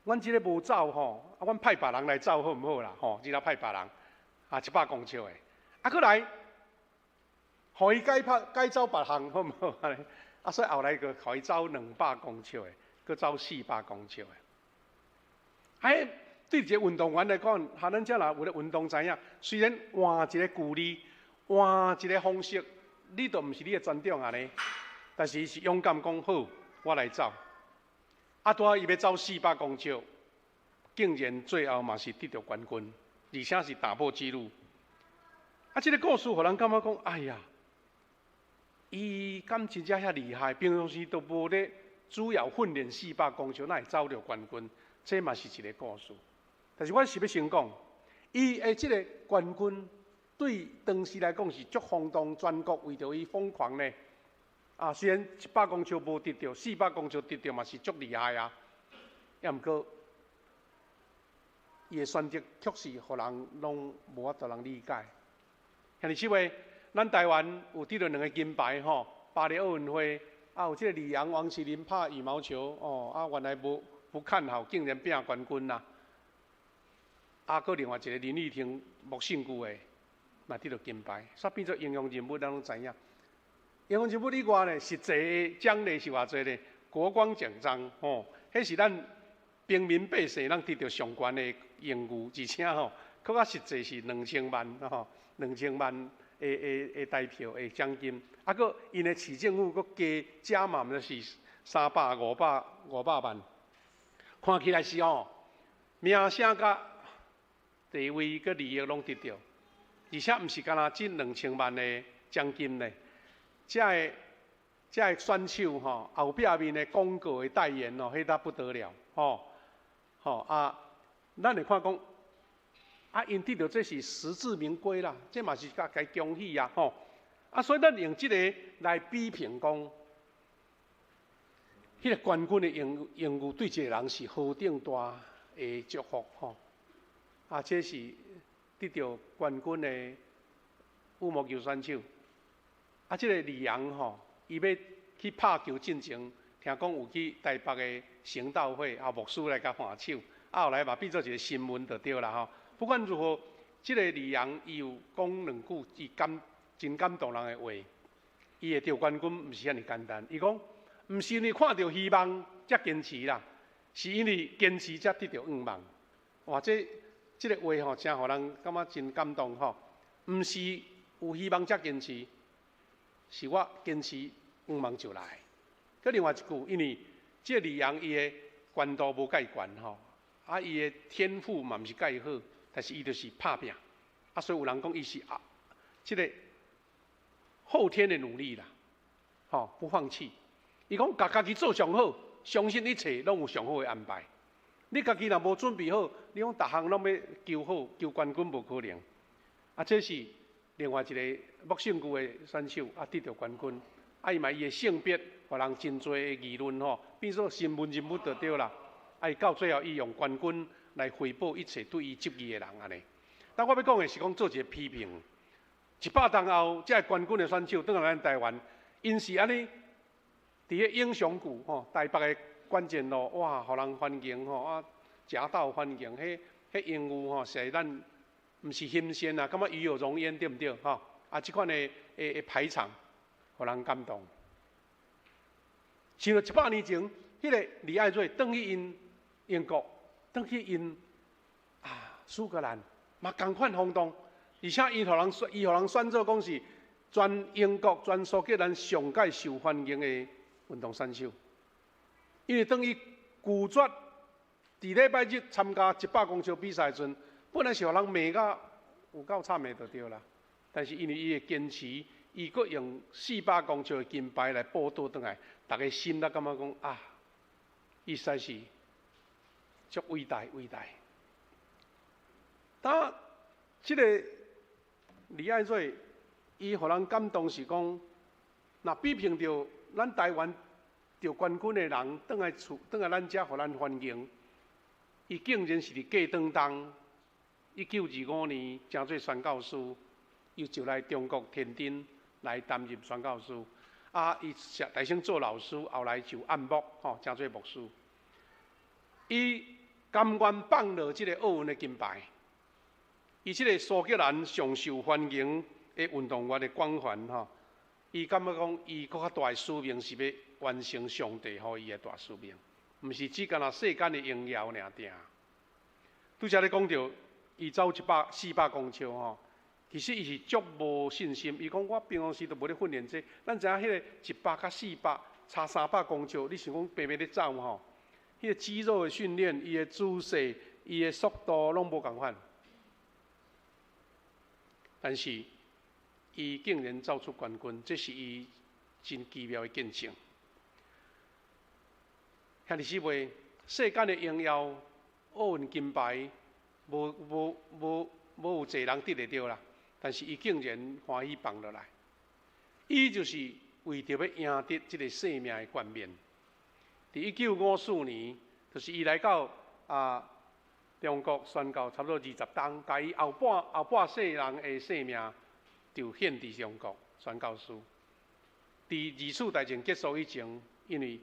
阮這个無走吼，啊，阮派別人來走好毋好啦？吼，這下派別人，啊，100公尺的，啊，閣來，予伊改拍改走別項好毋好？按呢，啊，所以後來閣予伊走200公尺的，閣走400公尺的。哎，對一個運動員來講，哈，咱遮若有咧運動知影，雖然換一個距離，換一個方式，你都毋是你的專長按呢，但是伊是勇敢講好，我來走。啊，拄仔伊欲走四百公尺，竟然最後嘛是得著冠軍，而且是打破紀錄。啊，這个故事予人感覺講，哎呀，伊敢真正遐厲害？平常時都無咧主要訓練四百公尺，哪會走著冠軍？這嘛是一个故事。但是我是欲先講，伊的這个冠軍對當時來講是足轟動全國，為著伊瘋狂呢。啊，雖然100公尺無得著，四百公尺得著嘛是足厲害啊。抑毋過，伊的選擇確實予人攏無法度人理解。兄弟姊妹，咱台灣有得著兩个金牌吼，巴黎奧運會啊，有這个李洋、王齊麟拍羽毛球哦，啊，原來無不看好，竟然拼冠軍啦。啊，閣另外一个林郁婷木勝舊的，嘛得著金牌，煞變做英雄人物，咱攏知影。英雄人物以外呢，實際的獎勵是偌濟呢？國光獎章吼，彼是咱平民百姓攏得著上懸的榮譽，而且吼，閣較實際是兩千萬吼，兩千萬的的的台票的獎金，啊，閣𪜶的市政府閣加加碼，毋知是三百、五百、500萬，看起來是吼名聲佮地位佮利益攏得著，而且毋是干焦這兩千萬的獎金呢。這个這个選手吼，後壁面的廣告的代言哦，彼搭不得了吼吼啊！咱會看講啊，𪜶得著這是實至名歸啦，這嘛是共共恭喜啊吼啊！所以咱用這个來比評講，彼个冠軍的榮榮譽對一个人是何等大的祝福吼啊！這是得著冠軍的羽毛球選手。啊，這个李洋吼，伊欲去拍球進前，聽講有去台北的行道會啊，牧師來共按手，啊，後來嘛變做一个新聞就對啦吼。不管如何，這个李洋伊有講兩句，伊感真感動人的話。伊會得冠軍毋是遐爾簡單。伊講，毋是因為看著希望才堅持啦，是因為堅持才得著願望。哇，這這个話吼，真予人感覺真感動吼。毋是有希望才堅持。是我堅持願望就來。閣另外一句，因為這个李洋伊的懸度無蓋懸吼，啊，伊的天賦嘛毋是蓋好，但是伊就是拍拚，啊，所以有人講伊是啊，這个後天的努力啦，吼，不放棄。伊講共家己做上好，相信一切攏有上好的安排。你家己若無準備好，你講逐項攏欲求好、求冠軍無可能。啊，這是另外一个木勝舊的選手啊，得著冠軍。啊，伊嘛伊的性别，予人真濟的議論吼，變做新聞人物就對啦。啊，伊到最後伊用冠軍來回報一切對伊質疑的人按呢。但我欲講的是講做一個批評。100冬後，這个冠軍的選手轉來咱台灣，𪜶是按呢，佇个英雄谷吼，台北的關鍵路，哇，予人歡迎吼，啊，夾道歡迎，彼彼榮譽吼，實在咱毋是欣羨啊，感覺與有榮焉，對毋對？吼，啊，這款的排場，予人感動。想著100年前，彼个李愛銳轉去𪜶英國，轉去𪜶啊蘇格蘭，嘛仝款轟動。而且伊予人選做講是全英國、全蘇格蘭上蓋受歡迎的運動選手。因為當伊拒絕佇禮拜日參加100公尺比賽時陣，本來是予人罵甲有夠慘的就對啦。但是因為伊的堅持，伊閣用400公尺的金牌來報倒轉來，逐家心都感覺講啊，伊實在是足偉大偉大。當這个李愛銳，伊予人感動是講，若比拼著咱台灣得冠軍的人，轉來厝，轉來咱遮，予咱歡迎。伊竟然是佇過轉冬，1925年成做宣教師，伊就來中國天津來擔任宣教師。啊，伊大先做老師，後來就按牧，吼，成做牧師。伊甘願放落這个奧運的金牌。伊這個蘇格蘭上受歡迎的運動員的光環，吼，伊感覺講，伊閣較大的使命是欲完成上帝予伊的大使命，毋是只干焦世間的榮耀爾定。拄才咧講著，伊走一百四百公尺吼，其實伊是足無信心。伊講我平常時都無咧訓練這個，咱知影彼個100佮400差300公尺，你想講白白咧走吼？彼個肌肉的訓練，伊的姿勢，伊的速度攏無仝款。但是，伊竟然走出冠軍，這是伊真奇妙的見證。兄弟姊妹，世間的榮耀、奧運金牌，無無無無有濟人得會著啦。但是伊竟然歡喜放落來，伊就是為著欲贏得這个生命的冠冕。佇1954年，就是伊來到啊中國宣教差不多20冬，共伊後半世人的生命就獻佇中國宣教師。佇二次大戰結束以前，因為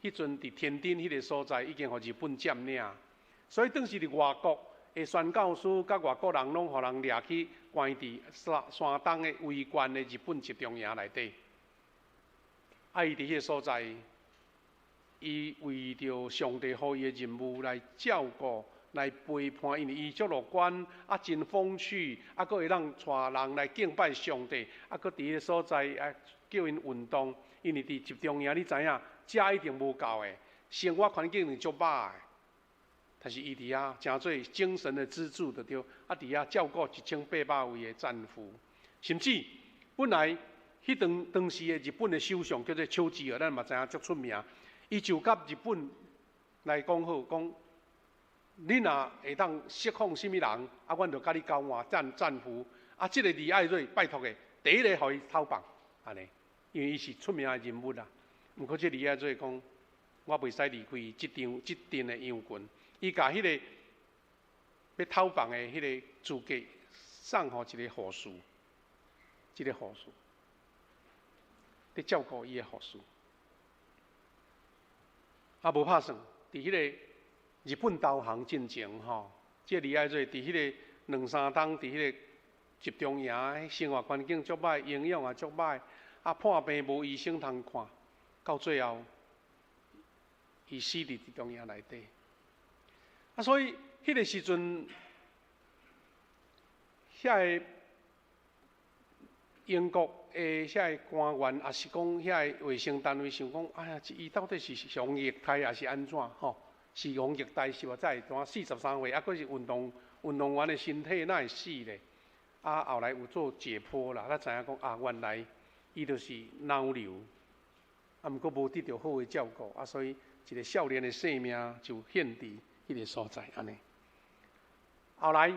彼陣佇天津彼个所在已經予日本佔領，所以當時佇外國的宣教師佮外國人攏予人掠去關佇山山東的圍觀的日本集中營內底。啊，伊佇彼个所在，伊為著上帝予伊的任務來照顧、來陪伴，因為伊足樂觀，啊真風趣，啊閣會當帶人來敬拜上帝，啊閣佇彼个所在啊叫𪜶運動，因為佇集中營你知影，食一定無夠的，生活環境是足歹的。但是伊佇遐成做精神的支柱，就對，啊佇遐照顧1800位的戰俘，甚至本來彼當當時的日本的首相叫做丘吉爾，咱嘛知影足出名。伊就佮日本來講好，講你若會當釋放啥物人，啊，阮就佮你交換戰俘。啊，這个李愛銳拜託的，第一个予伊偷放，按呢，因為伊是出名的人物啊。毋過這李愛銳講，我袂使離開這場這陣的羊群。伊共彼个欲偷放的彼个資格送予一个護士，這个護士佇照顧伊的護士。啊，無拍算，佇彼個日本投降進前吼，這李愛銳佇彼個兩三冬，佇彼個集中營，生活環境足歹，營養也足歹，啊破病無醫生通看，到最後，伊死佇集中營內底。啊，所以彼個時陣，遐個英國的遐個官員，抑是講遐個衛生單位想講，哎呀，伊到底是予虐待，抑是按怎吼？是予虐待是無？才會怎43歲，抑閣是運動員的身體哪會死咧？啊，後來有做解剖啦，才知影講啊，原來伊就是腦瘤，啊，毋過無得著好的照顧，啊，所以一個少年的生命就獻佇彼個所在按呢。後來，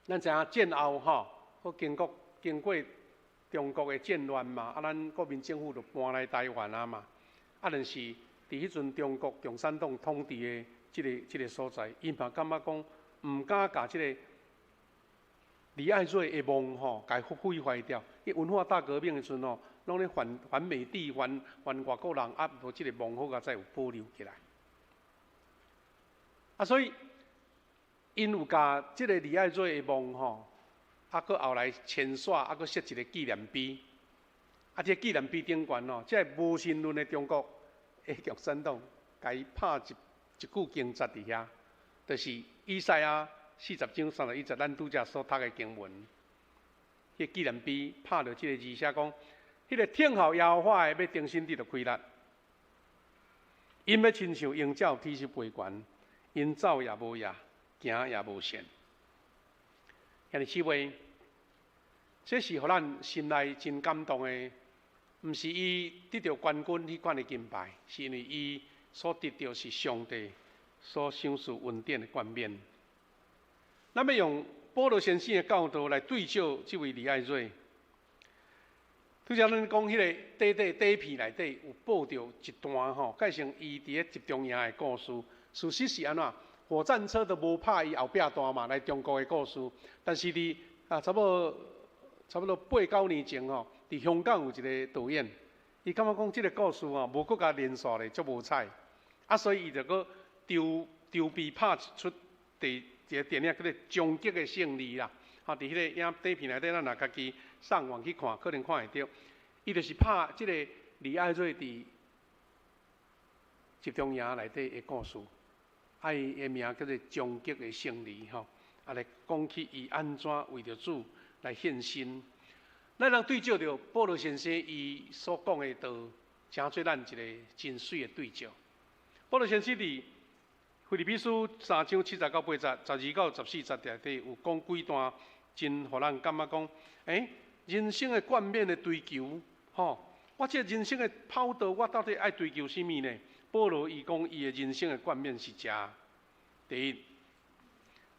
咱知影戰後吼，閣經過經過中國的戰亂嘛，啊，咱國民政府就搬來台灣啊嘛。啊，但是佇彼陣中國共產黨統治的這個所在，𪜶嘛感覺講毋敢共這个李愛銳的墓吼，共毀壞掉。彼文化大革命的時陣吼，攏咧反反美帝、反反外國人，啊，無這个墓好佳哉有保留起來。啊，所以𪜶有共這个李愛銳的墓吼，啊，閣後來遷徙，啊，閣設一个紀念碑。啊，這个紀念碑頂懸吼，這个無神論的中國的共產黨，共伊拍一句經節佇遐，就是以賽亞40章31節，咱拄才所讀的經文。彼個紀念碑拍著這个字寫講，彼个聽候耶和華的欲重新得著氣力，𪜶欲親像鷹鳥體式飛懸，𪜶走也無影，行也無絃。兄弟姊妹，這是予咱心內真感動的，毋是伊得著冠軍彼款的金牌，是因為伊所得著是上帝所賞賜恩典的冠冕。咱欲用保羅先生的教導來對照這位李愛銳。拄才咱講彼个短短短片內底有報著一段吼，介紹伊佇咧集中營的故事。事實是按怎？火戰車都無拍伊後壁段嘛，來中國的故事。但是佇啊，差不多八九年前吼，佇香港有一个導演，伊感覺講這个故事吼，無閣共連續咧，足無彩。啊，所以伊就閣籌籌備拍一齣第一个電影叫做《終極的勝利》啦。吼，佇彼个影短片內底，咱若家己上網去看，可能看會著。伊就是拍這个李愛銳佇集中營內底的故事。啊，伊的名叫做《終極的勝利》吼，啊來講起伊按怎為著主來獻身。咱通對照著保羅先生伊所講的道，成做咱一个真媠的對照。保羅先生佇腓立比書3章7節到8節，12到14節內底有講幾段，真予咱感覺講，人生的冠冕的追求，吼，我這人生的跑道，我到底愛追求啥物呢？保羅伊講，伊的人生的冠冕是這。第一，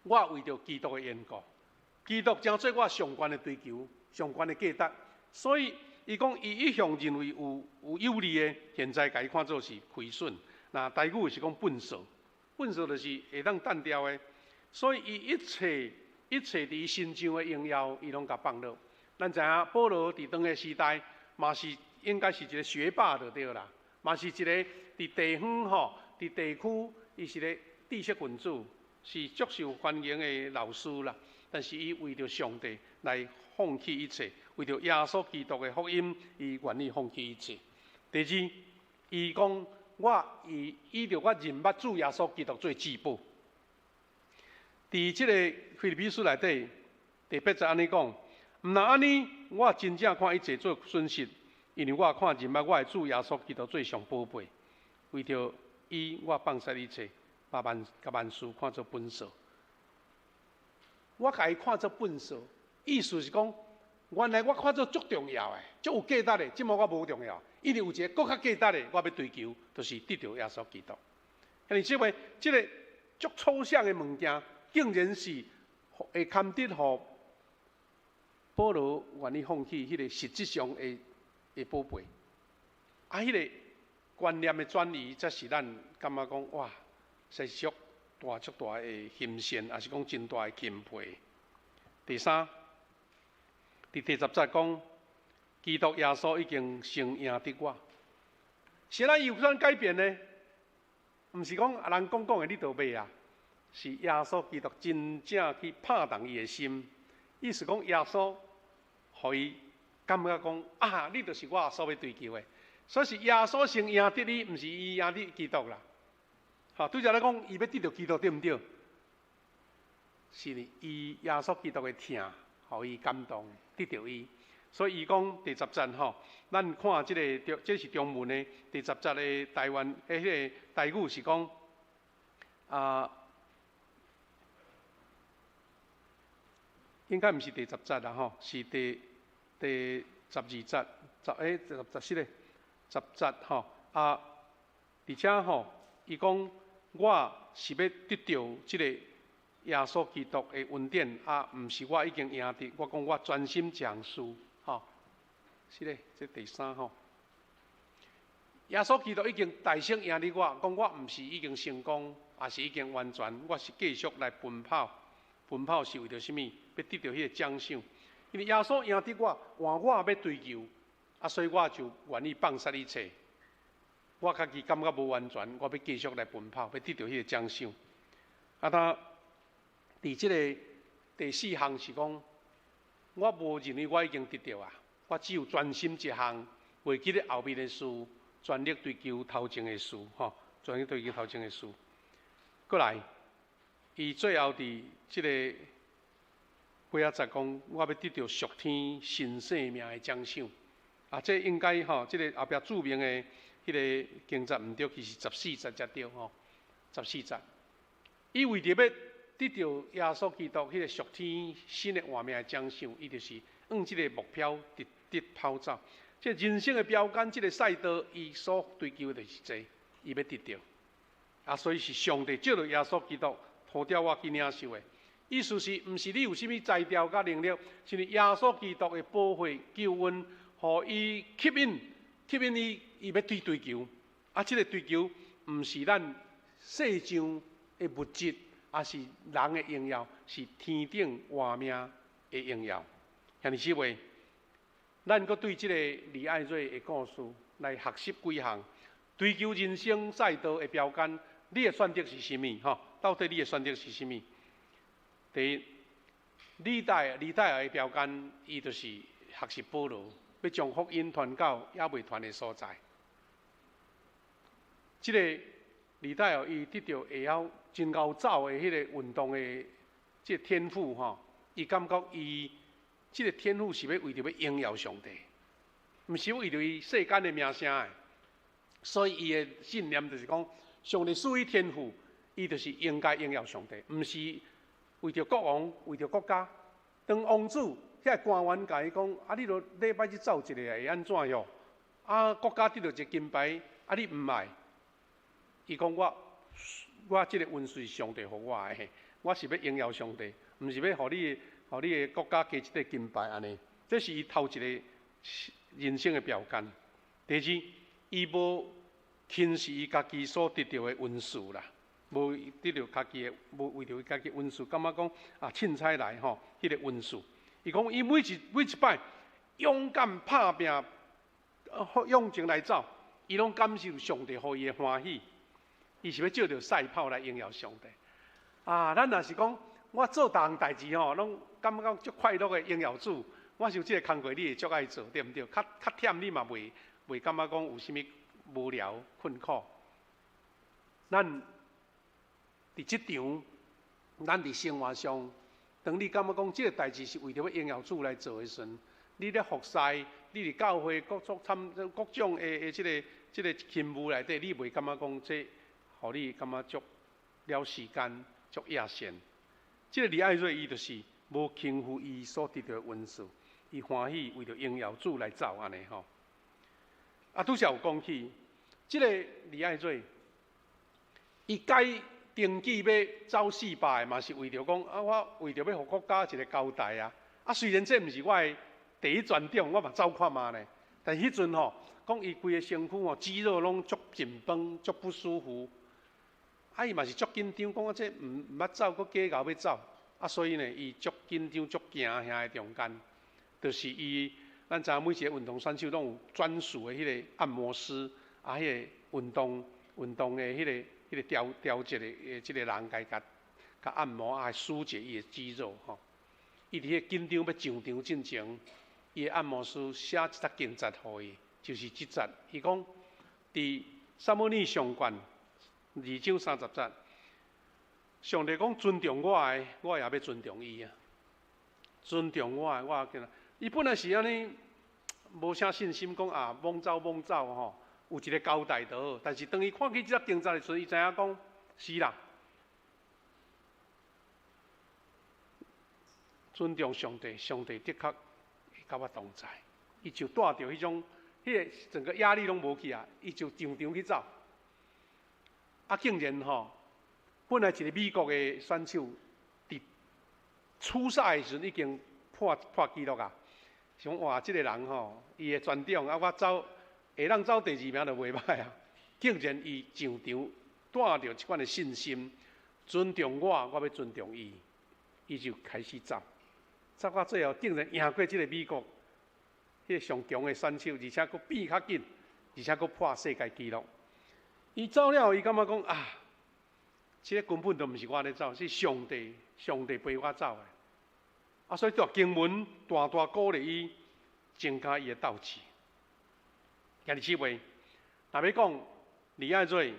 我為著基督的緣故，基督成做我上懸的追求、上懸的價值，所以伊講，伊一向認為有利的，現在共伊看做是虧損。那台語是講糞掃，糞掃就是會當擲掉的。所以伊一切一切佇伊身上的榮耀，伊攏共放落。咱知影保羅佇當个時代，嘛是應該是一个學霸就對啦，嘛是一个佇地方吼，佇地區，伊是个知識分子，是足受歡迎的老師啦。但是伊為著上帝來放棄一切，為著耶穌基督的福音，伊願意放棄一切。第二，伊講我以依著我認捌主耶穌基督做至寶。佇這个腓立比書內底第八節按呢講，毋但按呢，我真正看一切做損失，因為我看認捌我的主耶穌基督做上寶貝，為著伊，我放捨一切，把萬共萬事看做糞掃。我共伊看做糞掃，意思是講，原來我看做足重要的、足有價值的，這馬我無重要，因為有一个閣較價值的，我欲追求，就是得著耶穌基督。兄弟姊妹，這个足抽象的物件，竟然是會堪得予保羅願意放棄彼个實質上的寶貝。啊，彼个觀念的轉移，才是咱感覺講哇，是足大足大的欣羨，抑是講真大的欽佩。第三，佇第十節講，基督耶穌已經先贏得我，啥人有法改變呢？毋是講人講講的你就買啊，是耶穌基督真正去拍動伊的心，意思講耶穌予伊感覺講啊，你就是我所欲追求的，所以是耶穌先贏得你，毋是伊贏得基督啦。吼，拄才咧講，伊欲得著基督對毋對？是伊耶穌基督的疼，予伊感動，得著伊。所以伊講第十節吼，咱看這个，這是中文的第十節的台灣的彼个台語是講啊，應該毋是第十節啦吼，是第12節，十欸十十四个十節吼啊，而且吼，伊講我是欲得著這个耶穌基督的恩典啊，毋是我已經贏得，我講我專心一項事。吼，是咧，這第三吼。耶穌基督已經大勝贏你我，講我毋是已經成功，也是已經完全，我是繼續來奔跑。奔跑是為著啥物？欲得著彼个獎賞。因為耶穌贏得我，換我欲追求，啊，所以我就願意放殺一切。我家己感覺無完全，我欲繼續來奔跑，欲得著彼个獎賞。啊，他佇這个第四項是講，我無認為我已經得著啊，我只有專心一項，袂記得後面的事，全力追求頭前的事，吼，全力追求頭前的事。閣來，伊最後佇這个尾仔節講，我欲得著屬天新生命的獎賞。啊，這應該吼，這个後壁註明的彼个經節毋對，其實十四節才對吼，十四節。伊為著欲得著耶穌基督彼个屬天新的活命的獎賞，伊就是按這个目標直直跑走。這人生的標桿，這个賽道，伊所追求的就是這，伊欲得著。啊，所以是上帝藉著耶穌基督呼召我去領受的。意思是，毋是你有啥物才調佮能力，是耶穌基督的寶血救恩，予伊吸引吸引伊，伊欲去追求。啊，這个追求毋是咱世上的物質，抑是人的榮耀，是天頂活命的榮耀。兄弟姊妹，咱閣對這个李愛瑞的故事來學習幾項，追求人生賽道的標桿，你的選擇是啥物？吼，到底你的選擇是啥物？第一，李大的標桿，伊就是學習保羅，欲將福音傳到猶未傳的所在。這个李大哦，伊得著會曉真𠢕走的彼个運動的這个天賦吼，伊感覺伊這个天賦是欲為著欲榮耀上帝，毋是為著伊世間的名聲的。所以伊的信念就是講，上帝賜予天賦，伊就是應該榮耀上帝，毋是為著國王、為著國家。當王子遐官員共伊講，啊，你著禮拜去走一个會按怎喲？啊，國家得著一個金牌，啊，你毋愛？伊講我，我這个恩賜是上帝予我的，我是欲榮耀上帝，毋是欲予你、予你的國家加一個金牌按呢。這是伊頭一个人生的標桿。第二，伊無輕視伊家己所得著的恩賜啦，無得著家己的，無為著伊家己恩賜，感覺講啊，凊彩來吼，彼个恩賜。伊講伊每一擺勇敢拍拚，勇前來走，伊攏感受上帝予伊的歡喜。伊是欲藉著賽跑來榮耀上帝。啊，咱若是講我做逐項代誌吼，攏感覺足快樂的榮耀主。我想這个工課你會足愛做，對毋對？較較忝你嘛袂感覺講有啥物無聊困苦。咱佇職場，咱佇生活上，當你感覺講這个代誌是為著欲榮耀主來做的時陣，你咧服侍，你佇教會各種參各種的這个勤務內底，你袂感覺講這，予你感覺足了時間，足厭倦。這个李愛瑞伊就是無輕忽伊所得著的恩賜，伊歡喜為著榮耀主來走按呢吼。啊，拄才有講起，這个李愛瑞，伊改登記欲走400嘛，是為著講啊，我為著欲予國家一个交代啊。啊，雖然這毋是我的第一專長，我嘛走看覓呢。但彼陣吼，講伊規个身軀吼，肌肉攏足緊繃，足不舒服。啊，伊嘛是足緊張，講啊這毋捌走，閣假𠢕欲走。啊，所以呢，伊足緊張、足驚遐的中間，就是伊，咱知影每一个運動選手攏有專屬的彼个按摩師，啊，彼个運動的彼个調節的這个人，共共按摩啊，疏解伊的肌肉吼。伊佇彼個緊張欲上場進前，伊的按摩師寫一節經節予伊，就是這節。伊講佇撒母耳上卷2章30節，上帝講尊重我的，我也欲尊重伊啊。尊重我的，我也見。伊本來是按呢，無啥信心，講啊，罔走罔走吼，有一个交代就好。但是當伊看見這節經節的時陣，伊知影講是啦，尊重上帝，上帝的確會佮我同在。伊就帶著彼種，彼个整個壓力攏無去啊，伊就上場去走。啊，竟然吼，本來一個美國的選手，佇初賽的時陣已經破紀錄啊！想哇，這个人吼，伊的专长啊，我走會當走第二名就袂䆀啊。竟然伊上場帶著這款的信心，尊重我，我欲尊重伊，伊就開始走，走到最後竟然贏過這个美國彼个上強的選手，而且閣變較緊，而且閣破世界紀錄。伊走了後，伊感覺講啊，這个根本就毋是我咧走，是上帝，上帝陪我走的。啊，所以這經文大大鼓勵伊，增加伊的鬥志。兄弟姊妹，若欲講李愛瑞，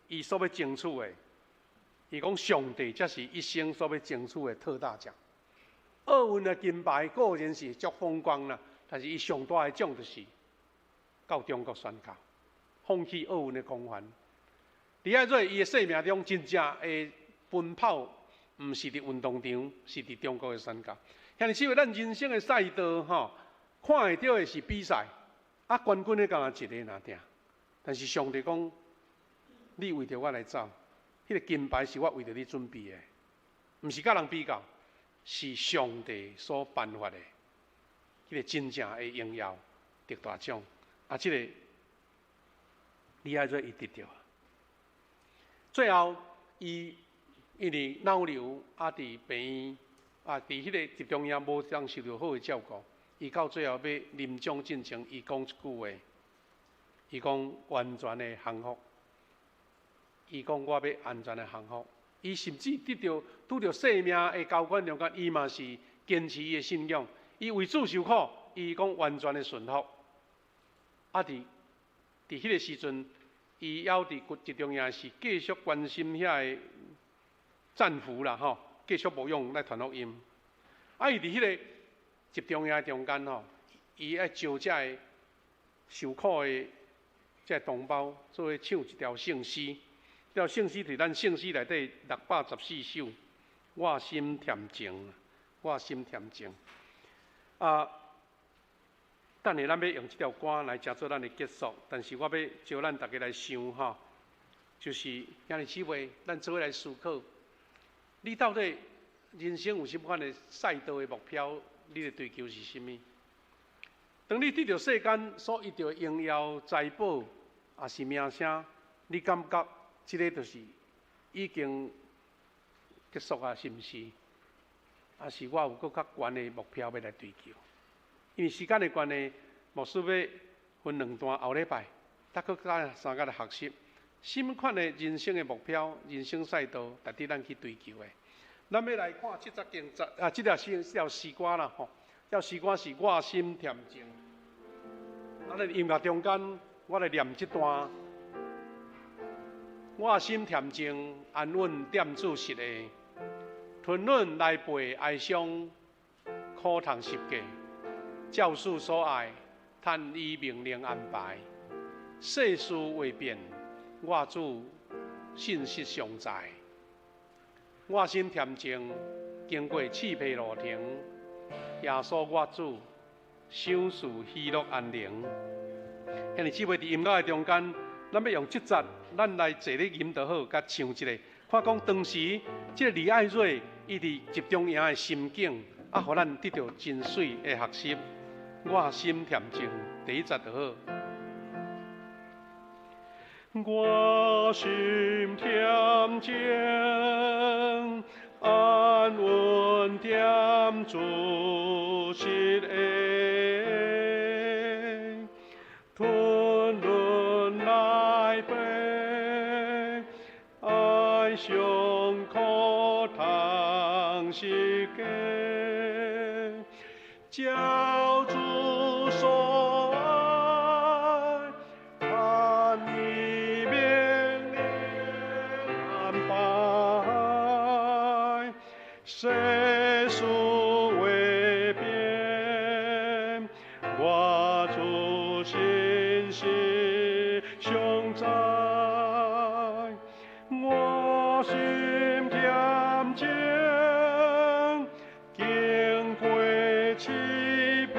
伊所欲爭取的，伊講上帝才是一生所欲爭取的特大獎。奧運的金牌固然是足風光啦，但是伊上大的獎就是到中國宣教，放棄奧運的光環。李愛瑞伊的生命中真正的奔跑，毋是佇運動場，是佇中國的宣教。兄弟姊妹，咱人生的賽道吼，看會著的是比賽，啊，冠軍的敢若一个爾定。但是上帝講，你為著我來走，彼个金牌是我為著你準備的，毋是佮人比較，是上帝所頒發的，彼个真正的榮耀得大獎。啊，這个李愛瑞伊得著。最後，伊因為腦瘤啊，佇病院啊，佇彼個集中營無通受著好的照顧，伊到最後欲臨終進前，伊講一句話，伊講完全的降服。伊講我欲完全的降服。伊甚至得著拄著生命的交關中間，伊嘛是堅持伊的信仰。伊為主受苦，伊講完全的順服。啊，佇彼個時陣，伊猶佇集中營是繼續關心遐个戰俘啦，吼，繼續牧養來傳福音。啊，伊佇彼个集中營中間吼，伊愛招遮个受苦的遮个同胞做伙唱一條聖詩。這條聖詩佇咱聖詩內底614首。我心恬靜，我心恬靜。啊，等下咱欲用這條歌來成做咱的結束，但是我欲招咱逐家來想吼，就是兄弟姊妹，咱做伙來思考，你到底人生有啥物款的賽道的目標？你的追求是啥物？當你得著世間所得著的榮耀、財寶，抑是名聲，你感覺這个就是已經結束啊？是毋是？抑是我有閣較懸的目標欲來追求？因為時間的關係，牧師欲分兩段，後禮拜，逐閣再相共來學習，啥物款的人生的目標、人生賽道，值得咱去追求的。咱欲來看這節經節啊，這條詩這條詩歌啦吼，這條詩歌是我心恬靜。咱的音樂中間，我來念這段。我心恬靜，安穩踮主膝下，吞忍來背哀傷，苦痛十架，照主所愛，坦依命令安排，世事未變，我主信實常在。我心恬靜，經過刺皮路程，耶穌我主，賞賜喜樂安寧。兄弟姊妹佇音樂的中間，咱欲用這節，咱來坐咧吟就好，共唱一下。看講當時這个李愛瑞伊佇集中營的心境，啊，予咱得著真媠的學習。我心恬靜，第一節就好。我心恬靜，安穩踮主膝下，吞忍來背哀傷苦痛十架，照主所愛，坦依命令安排，世事未變，我主信實常在。我心恬靜，經過刺皮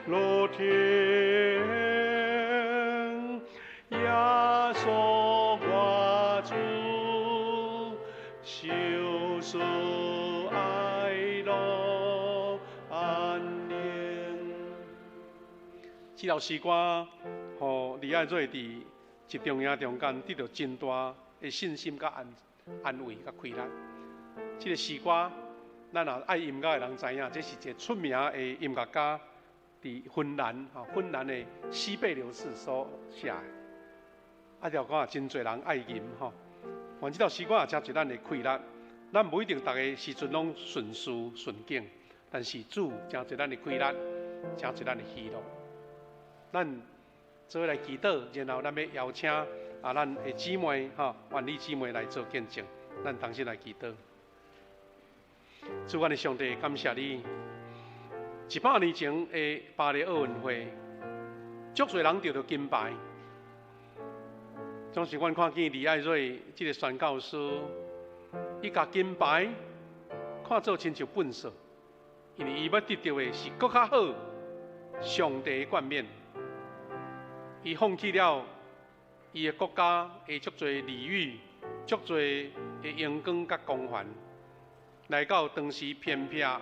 路程，耶穌我主，賞賜愛樂安寧。這首詩歌，予李愛瑞佇一中夜中間得著真大的信心、佮安慰、佮氣力。這个詩歌，咱若愛音樂的人知影，這是一个出名的音樂家，佇芬蘭吼，芬蘭的西貝流士所寫的。啊，這首歌真濟人愛吟吼。願這首詩歌也誠濟咱的氣力。咱無一定逐个時陣攏順事順境，但是主誠濟咱的氣力，誠濟咱的喜樂。咱做伙來祈禱，然後咱欲邀請啊，咱的姊妹吼，萬麗姊妹來做見證。咱同心來祈禱。主，阮的上帝，感謝你。100年前的巴黎奧運會，足濟人得著金牌。總是阮看見李愛瑞這个宣教師，伊共金牌看做親像糞掃，因為伊欲得著的是閣較好上帝的冠冕。伊放棄了伊的國家的足濟禮遇、足濟的榮光佮光環，來到當時偏僻的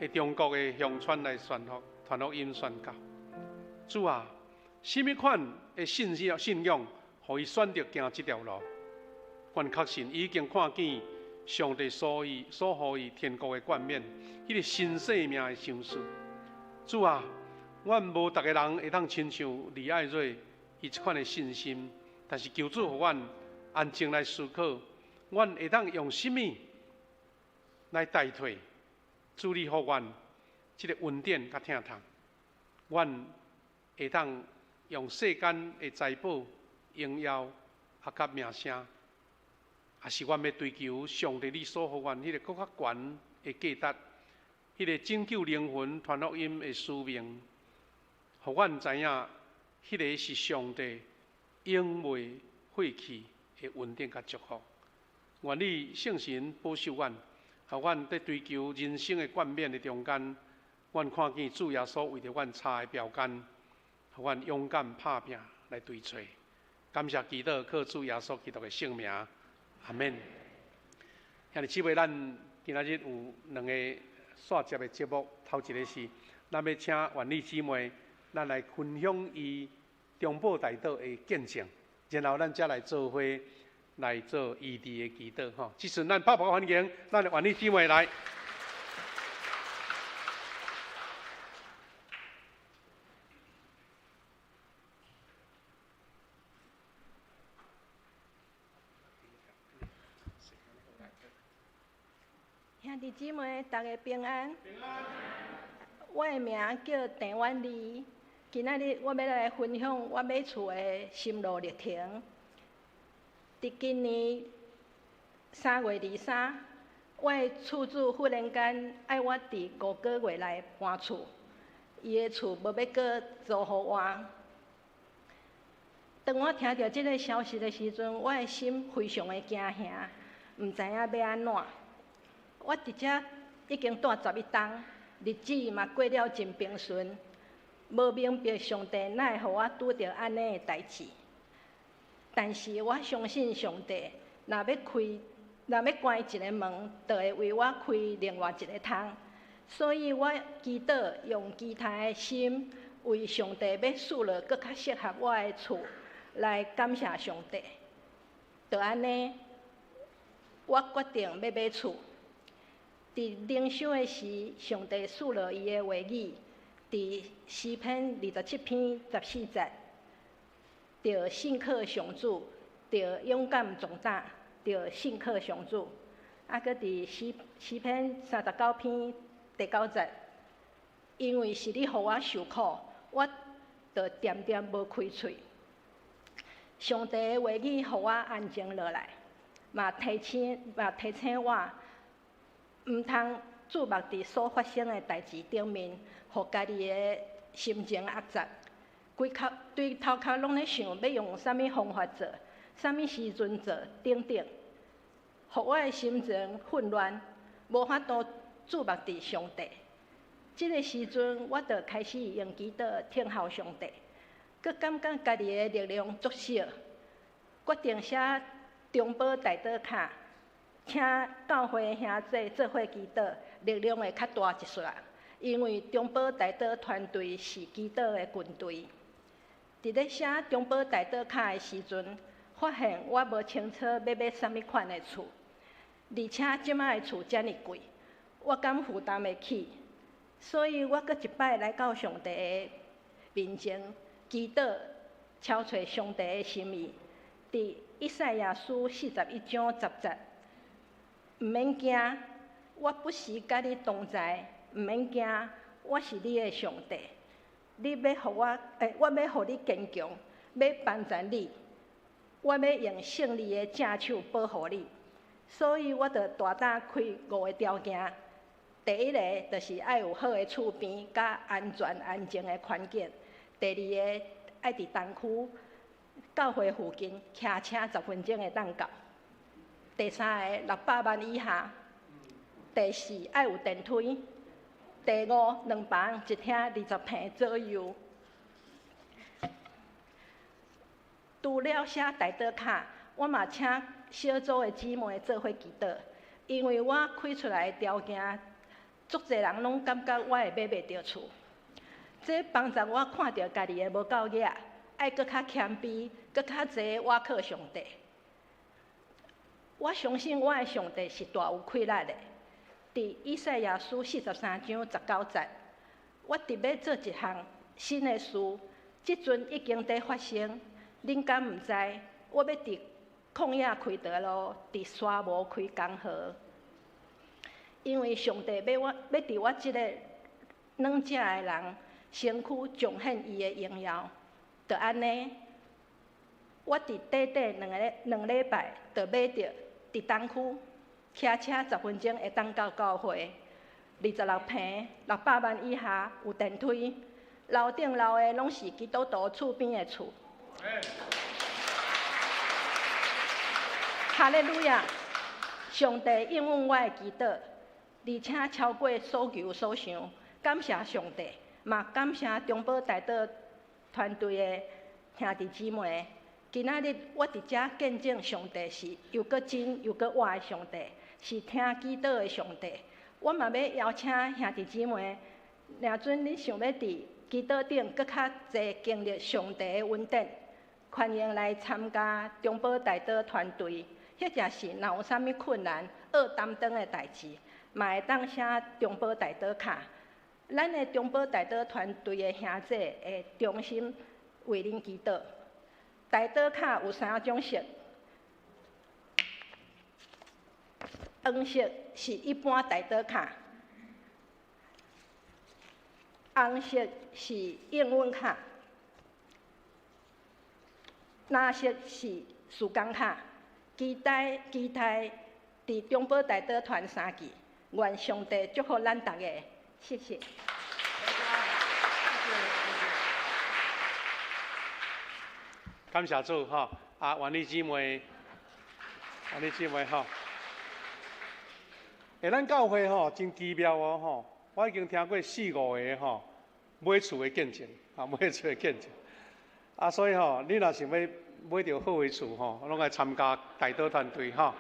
中國的鄉村來傳福、傳福音、宣教。主啊，啥物款的信仰、信仰，予伊選擇行這條路？阮確信伊已經看見上帝所予所予伊天國的冠冕，彼个新生命的賞賜。主啊，阮無逐个人會當親像李愛瑞伊這款的信心，但是求主予阮安靜來思考，阮會當用啥物來代替主你予阮這个恩典佮疼痛？阮會當用世間的財寶、榮耀啊，佮名聲，抑是阮欲追求上帝你所予阮彼个閣較懸的價值，彼个拯救靈魂、傳福音的使命，予阮知影，彼个是上帝永袂廢去的恩典佮祝福。願你聖神保守阮，予阮佇追求人生的冠冕的中間，阮看見主耶穌為著阮插的標桿，予阮勇敢拍拚來追揣。感謝祈禱，靠主耶穌基督的聖名，阿們。兄弟姊妹，咱今仔日有兩个紲接的節目，頭一个是咱欲請萬麗姊妹，咱來分享伊中保大島的見證，然後咱才來做伙來做醫治的祈禱吼。這時陣咱拍破環境，咱的萬麗姊妹來。兄弟姊妹，大家平安。我的名叫鄭婉麗，今仔日我欲來分享我買厝的心路歷程。佇今年3月23，我的厝主忽然間愛我佇5個月內搬厝，伊的厝無欲閣租予我。當我聽著這个消息的時陣，我的心非常的驚嚇，毋知影欲按怎。我佇遮已經住11冬，日子嘛過了真平順，無明白上帝哪會予我拄著按呢的代誌。但是我相信上帝，若欲開，若欲關一个門，就會為我開另外一个窗。所以我祈禱用期待的心，為上帝欲賜落閣較適合我的厝來感謝上帝。就按呢，我決定欲買厝。佇靈修的時，上帝賜落伊的話語，佇詩篇27篇14節，著信靠上主，著勇敢壯膽，著信靠上主。啊，閣佇詩詩篇39篇第9節，因為是你予我受苦，我就恬恬無開喙。上帝的話語予我安靜落來，嘛提醒嘛提醒我，毋通注目佇所發生的代誌頂面，予家己的心情壓榨。規殼對頭殼攏咧想欲用啥物方法做，啥物時陣做等等，予我的心情混亂，無法度注目佇上帝。這个時陣，我就開始用祈禱等候上帝，閣感覺家己的力量足少，決定寫中保代禱卡，請教會兄弟做伙祈禱，力量會較大一絲仔。因为中保代祷团队是祈祷的军队。伫咧写中保代祷卡的时阵，发现我无清楚欲买啥物款的厝，而且这摆的厝遮尔贵，我敢负担会起？所以我阁一摆来到上帝的面前祈祷，敲揣上帝的心意。伫以赛亚书41章10节，毋免惊，我不时佮你同在，毋免惊，我是你的上帝。你欲予我，我欲予你坚强，欲帮助你，我欲用胜利的正手保护你。所以我就大胆开五个条件。第一个就是爱有好的厝边，佮安全安静的环境。第二个爱伫东区教会附近，骑车10分钟会当到。第三个600万以下。第四爱有电梯。第五，两房一厅20坪左右。除了写代祷卡，我嘛请小组的姊妹做伙祈祷，因为我开出来的条件，足济人拢感觉我会买袂著厝。这帮助我看著家己的无够额，爱阁较谦卑，阁较济倚靠上帝。我相信我的上帝是大有气力的。伫以赛亚书43章19节，我特欲做一项新的事，这阵已经伫发生，恁敢毋知？我欲伫旷野开道路，伫沙漠开江河。因为上帝欲我，欲伫我这个软弱的人身躯彰显伊的荣耀，就按呢，我伫短短2礼拜就买著伫东区，骑车10分钟会当到教会，26坪，600万以下，有电梯，楼顶楼下拢是基督徒厝边的厝。哈利路亚！上帝应允我的祈祷，而且超过所求所想。感谢上帝，嘛感谢中保代祷团队的兄弟姊妹。今仔日我伫遮见证上帝是又阁真又阁活的上帝，是听祈祷的上帝。我嘛欲邀请兄弟姊妹，若准恁想欲伫祈祷顶阁较济经历上帝的恩典，欢迎来参加中保代祷团队，或者是若有啥物困难、学担当的代志，嘛会当写中保代祷卡。咱的中保代祷团队的兄弟会衷心为恁祈祷。代祷卡有三种色，黄色是一般代祷卡，红色是应允卡，蓝色是事工卡。期待期待伫中保代祷团相见，愿上帝祝福咱逐家，谢谢。感谢主吼，啊，愿你姊妹，愿你姊妹吼。咱教会吼真奇妙哦吼，我已经听过四五个吼买厝的见证，啊，买厝的见证。啊，所以吼，你若想欲买著好的厝吼，拢爱参加代祷团队吼。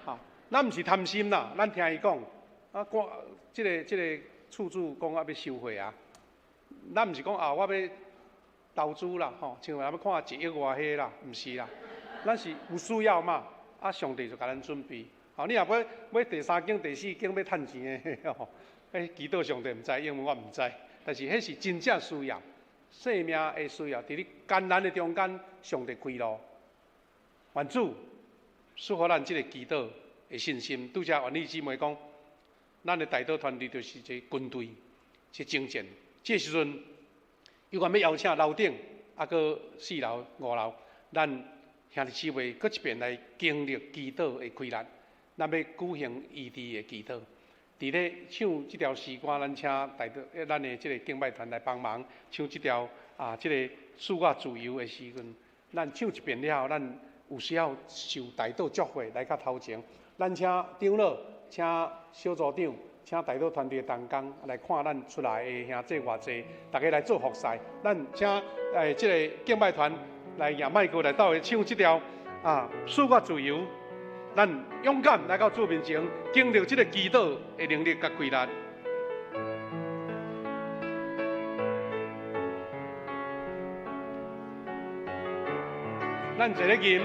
吼，咱毋是贪心啦，咱听伊讲，啊，我这个厝主讲啊欲收费啊，咱毋是讲啊，我欲投资啦，吼，像咱欲看1亿外彼啦，毋是啦，咱是有需要嘛，啊，上帝就共咱准备。吼，你若欲买第三间、第四间欲趁钱的，吼，彼祈祷上帝毋知，因为我毋知，但是彼是真正需要，生命的需要，伫你艰难的中间，上帝开路。愿主赐予咱这个祈祷的信心。拄才愿你姊妹讲，咱的代祷团队就是一个军队，是征战。这时阵，犹原欲邀请楼顶，啊，阁四楼、五楼，咱兄弟姊妹阁一遍来经历祈祷的开力。咱欲举行医治的祈祷，伫咧唱这条诗歌，咱请代祷，咱的这个敬拜团来帮忙唱这条啊，这个赐我自由的时阵，咱唱一遍了后，咱有需要受代祷祝福来到头前，咱请长老、请小组长、请代祷团队的同工来看咱出来的兄弟偌济，大家来做服侍。咱请这个敬拜团来举麦克来斗阵唱这条啊，赐我自由。咱勇敢来到主面前，经历这个祈祷的能力佮气力。咱坐咧吟，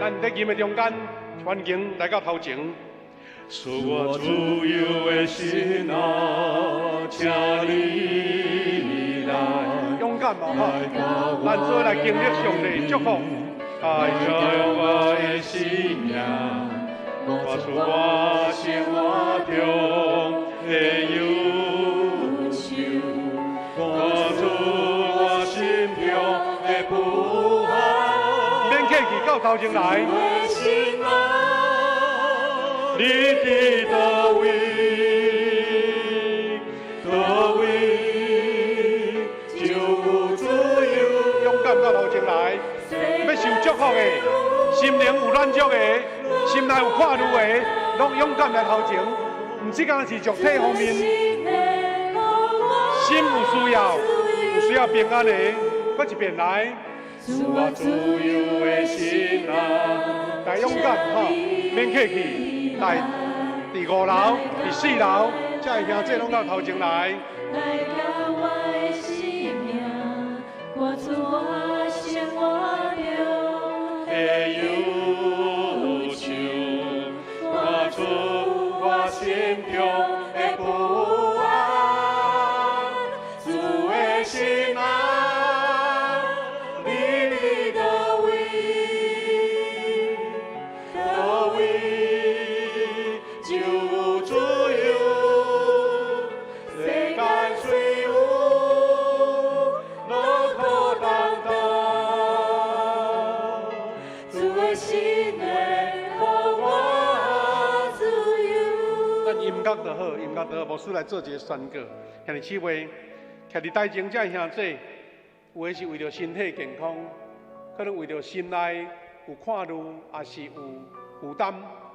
咱伫吟的中间，欢迎来到头前。赐我自由的心啊，请你来，勇敢哦，吼！咱做来经历上帝祝福，来到我的生命，赶出我生活中的忧愁，赶出我心中的不安。免客气，到头前来。你伫佗位？佗位就有自由。勇敢到头前来，欲受祝福的，心灵有满足的，心内有看路的，拢勇敢来头前。毋只干是肉体方面，心有需要，有需要平安的，阁一遍来。赐我自由的心啊，来勇敢吼，免客气，来，伫五楼、伫四楼，这个兄弟拢到头前来。来到我的生命，赶出我生活中的忧愁，赶出我心中的不安。主的心啊，你伫佗位？佗位就有自由。世间虽有劳苦担当，主的心话予我自由。咱音乐就好，音乐就好，牧师来做一个宣告。兄弟姊妹，徛伫台前这个兄弟，有的是为著身体健康，可能为著心内有看虑，抑是有负担，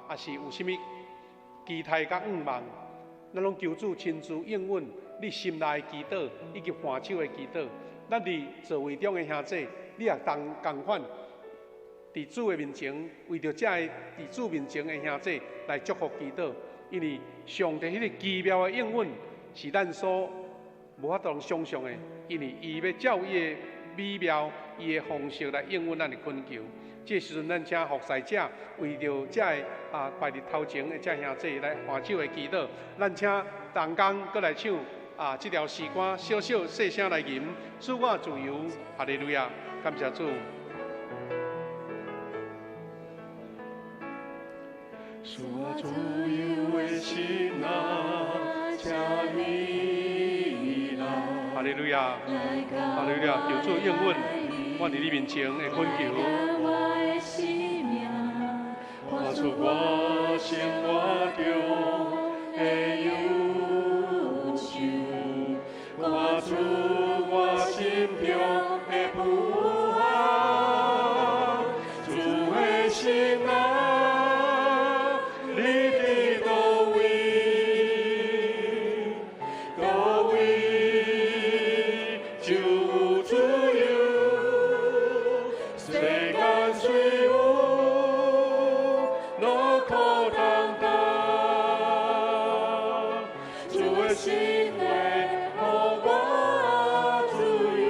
抑是有啥物期待佮愿望，咱拢求主亲自应允你心内的祈祷以及换手的祈祷。咱伫座位中的兄弟，你也同仝款，伫主的面前，为著这个伫主面前的兄弟来祝福祈祷，因为上帝彼个奇妙的应允是咱所无法度想象的，因为伊欲照伊的美妙、伊的方式来应允咱的恳求。这个时阵，咱请服侍者为著这个摆伫头前的这兄弟来换手的祈祷。咱请同工阁来唱这条诗歌，小小细声来吟，赐我自由，哈利路亚，感谢主。赐我自由的心啊，请你来。哈利路亚，哈利路亚，求主应允我伫你面前的恳求。赶出我生活中的忧愁，赶出我心中的不安。主的心啊，你伫佗位？佗位就有自由。世间虽有劳苦担当，主的心话予我自由。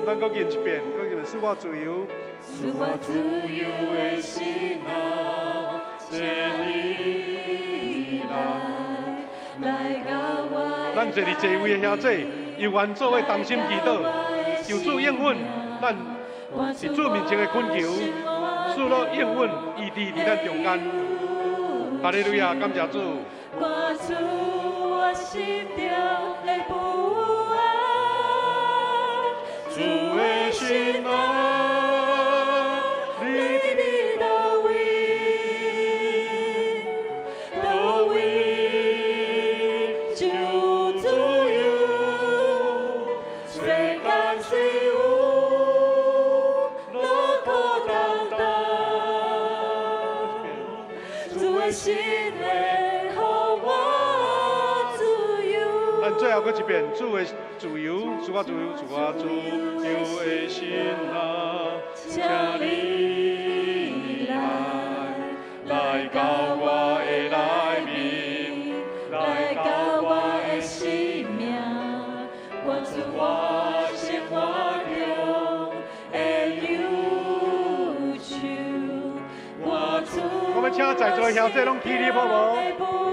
咱阁吟一遍，阁吟赐我自由。赐我自由的心啊，请你来，来到我咱坐伫座位的兄弟，犹原做伙同心祈祷，求主应允咱伫主面前的恳求，赐予应允医治伫咱中间。哈利路亚，感谢主。赶出我心中的不安。主的心啊，你伫佗位？佗位就有自由。世间虽有劳苦担当，主的心话予我自由。咱最后阁一遍，主的自由，赐我自由，赐我自由的心啊，请你来，来到我的内面，来到我的生命，赶出我生活中的忧愁，請在座的兄弟攏起立好無？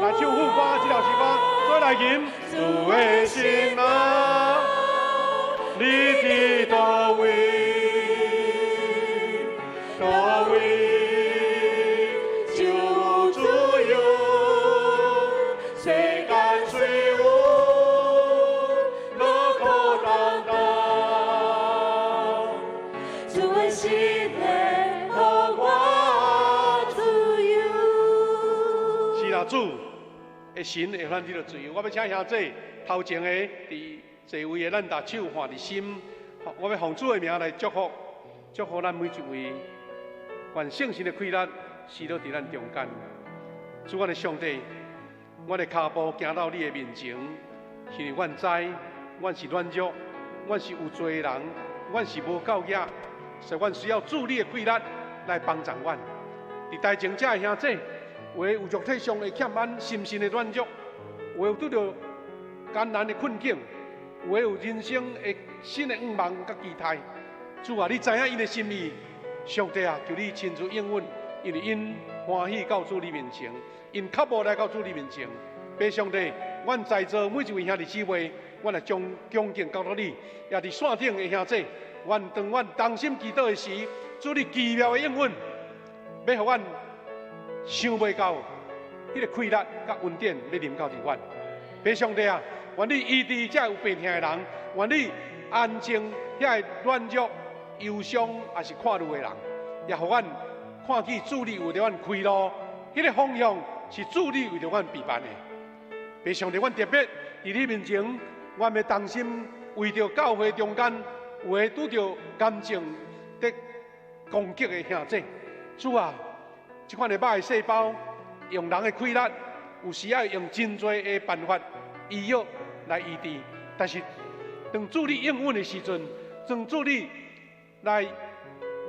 來唱副歌，這條是歌，做來吟。主的神啊，你佇佗位？佗位就有自由，世間雖有樂苦擔當。主的神會予我自由。是啦，主的神會予咱得著自由。我欲請兄弟頭前的佇座位的，咱逐手放佇心。我欲奉主的名來祝福，祝福咱每一位。願聖神的氣力施落佇咱中間。主，阮的上帝，阮的跤步行到你的面前，是因為阮知，阮是軟弱，阮是有罪的人，阮是無夠額，所以阮需要主你的氣力來幫助阮。佇台前這的兄弟，有的有肉體上的欠安，心神的軟弱；有的有拄著艱難的困境；有的有人生的新的願望佮期待。主啊，你知影𪜶的心意，上帝啊，求你親自應允，因為𪜶歡喜到主你面前，𪜶渴慕來到主你面前。父上帝，阮在座每一位兄弟姊妹，阮來將恭敬交託你，也佇線頂的兄弟，阮當阮同心祈禱的時，主你奇妙的應允，欲予阮想袂到，彼个氣力佮恩典欲臨到佇阮。父上帝啊，願你醫治這有病痛的人，願你安靜遐个軟弱、憂傷抑是看慮的人，也予阮看見主你為著阮開路，彼个方向是主你為著阮備辦的。父上帝，阮特別佇你面前，阮欲同心為著教會中間有的拄著癌症得攻擊的兄弟，主啊，這款的歹細胞用人的氣力，有時愛用真濟的辦法醫藥來醫治，但是當主你應允的時陣，當主你來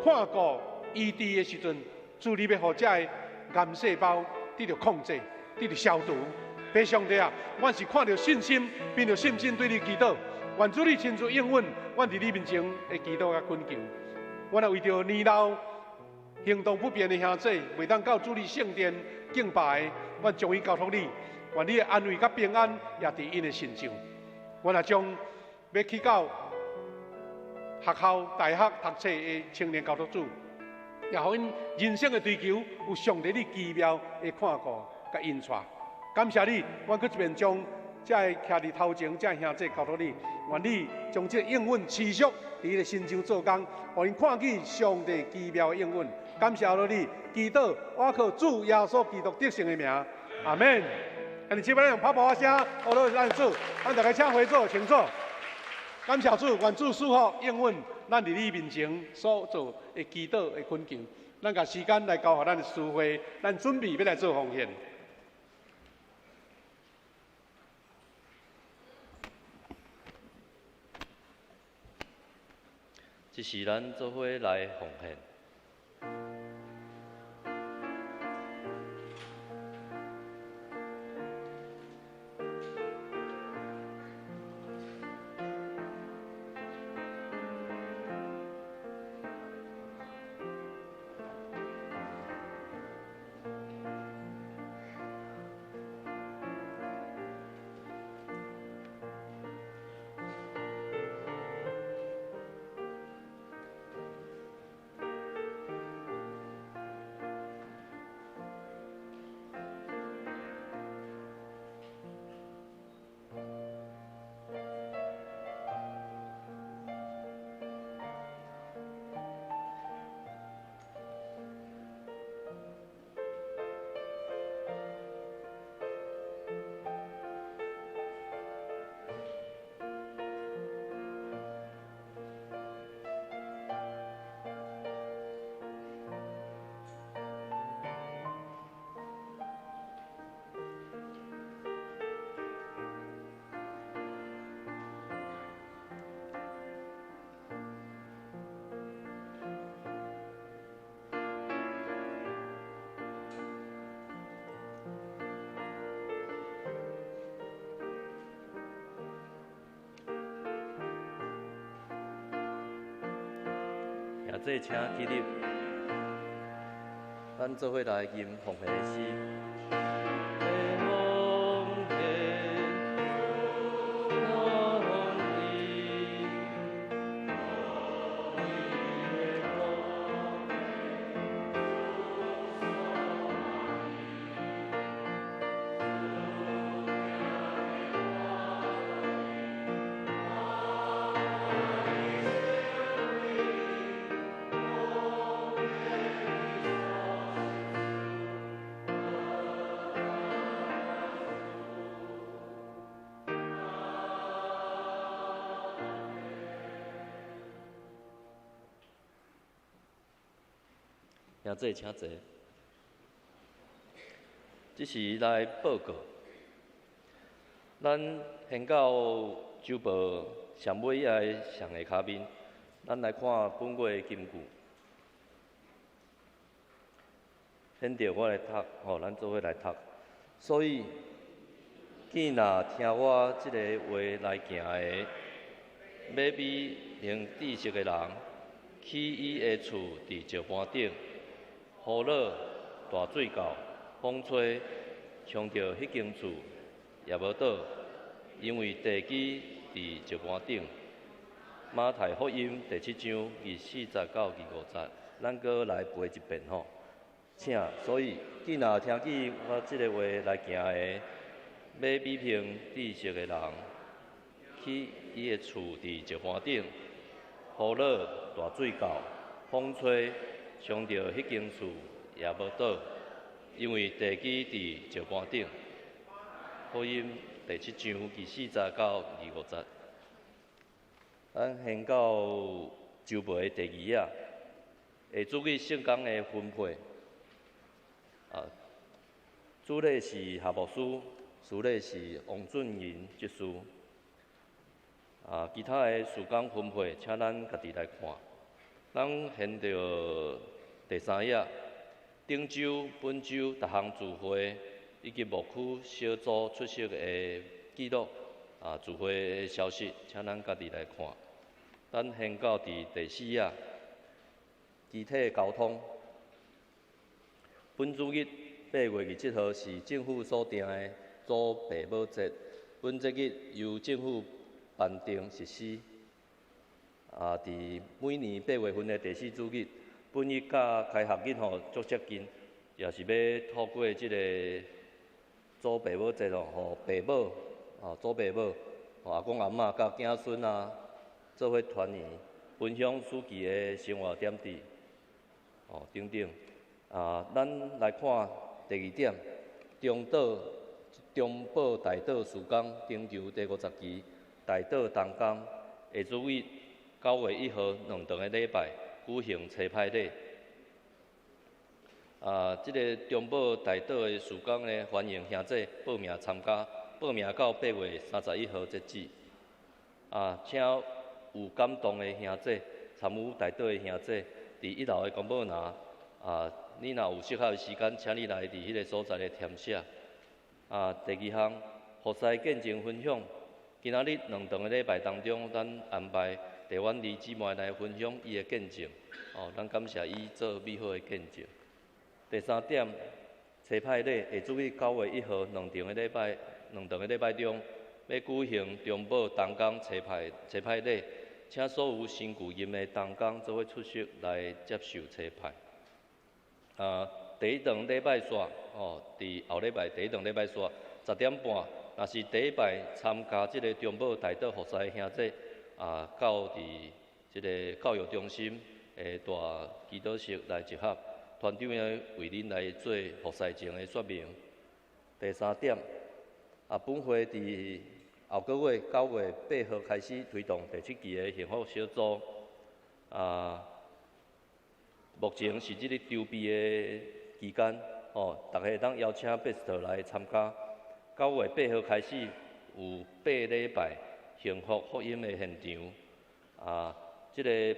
看顧醫治的時陣，主你欲予這个癌細胞得著控制，得著消除。父上帝啊，阮是看著信心，憑著信心對你祈禱，願主你親自應允，阮佇你面前的祈禱佮懇求。阮也為著年老行動不便的兄弟，袂當到主你聖殿敬拜的，阮將伊交託你，願你的安慰佮平安也佇𪜶的身上。阮也將欲去到學校、大學讀冊的青年交託主，也予𪜶人生的追求有上帝你奇妙的看顧佮引帶。感謝你，阮閣一遍將這个徛佇頭前這个兄弟交託你，願你將這個應允持續佇伊的身上做工，予𪜶看見上帝奇妙的應允。感謝了你，祈禱我靠主耶穌基督得勝的名，阿們。啊，你這擺用拍鼓聲，好了，咱主，咱大家請回座，請坐。感謝主，願主賜福應允咱佇你面前所做的祈禱的懇求。咱共時間來交予咱的司會，咱準備欲來做奉獻。這是咱做伙來奉獻。兄弟，請起立。咱咱做伙來吟奉獻的詩。兄弟，請坐。這是來報告，咱現到週報上尾的上下跤面，咱來看本月的金句。現在我來讀，吼，咱做伙來讀。所以，見若聽我這個話來行的，欲比能知識的人，起伊的厝佇石盤頂。雨落、大水到、風吹，衝著彼間厝也無倒，因為地基佇石盤頂。馬太福音第七章24節到25節，咱閣來背一遍吼。請，所以見若聽見我這个話來行的，欲比憑知識的人，起伊的厝佇石盤頂，雨落、大水到、風吹，衝著彼間厝也無倒，因為地基佇石盤頂。福音第七章24節到25節。咱先到週報的第二頁，下主日聖工的分配。啊，主禮是夏牧師，司禮是王俊仁執事。啊，其他的事工分配，請咱家己來看。咱現著第三頁，頂週、本週逐項聚會以及牧區小組出席的記錄，啊，聚會的消息，請咱家己來看。咱先到佇第四頁，機體交通。本主日8月27號是政府所定的祖父母節，本節日由政府頒定實施。啊！佇每年8月份的第四主日，本日佮開學日吼足接近，也是欲透過這個祖父母節哦，予父母哦，祖父母，阿公阿嬤佮囝孫啊，做伙團圓，分享暑期的生活點滴，哦等等。啊，咱來看第二點，中島中寶大島事工登場第50期大島同工下主日9月1號兩頓的禮拜舉行吹牌禮。啊，這个中寶大島的事工呢，歡迎兄弟報名參加，報名到8月31號截止。啊，請有感動的兄弟參與大島的兄弟，佇一樓的公布欄，啊，你若有適合的時間，請你來佇彼个所在來填寫。啊，第二項，服侍見證分享，今仔日兩頓的禮拜當中，咱安排台灣李姊妹來分享伊的見證，哦，咱感謝伊做美好的見證。第三點，吹牌禮下主日9月1號兩場的禮拜，兩頓的禮拜中，欲舉行中寶同工吹牌禮，請所有新舊任的同工做伙出席來接受吹牌。啊，第一頓禮拜煞，哦，佇後禮拜第一頓禮拜煞10點半，若是第一擺參加這个中寶大島服侍的兄弟，啊，到佇這个教育中心的大祈禱室來集合，團長呢為恁來做服侍前的說明。第三點，啊，本會佇後個月9月8號開始推動第七期的幸福小組，啊，目前是這个籌備的期間，哦，大家會當邀請 Best 來參加。9月8號開始有8禮拜幸福福音的現場，啊，這个8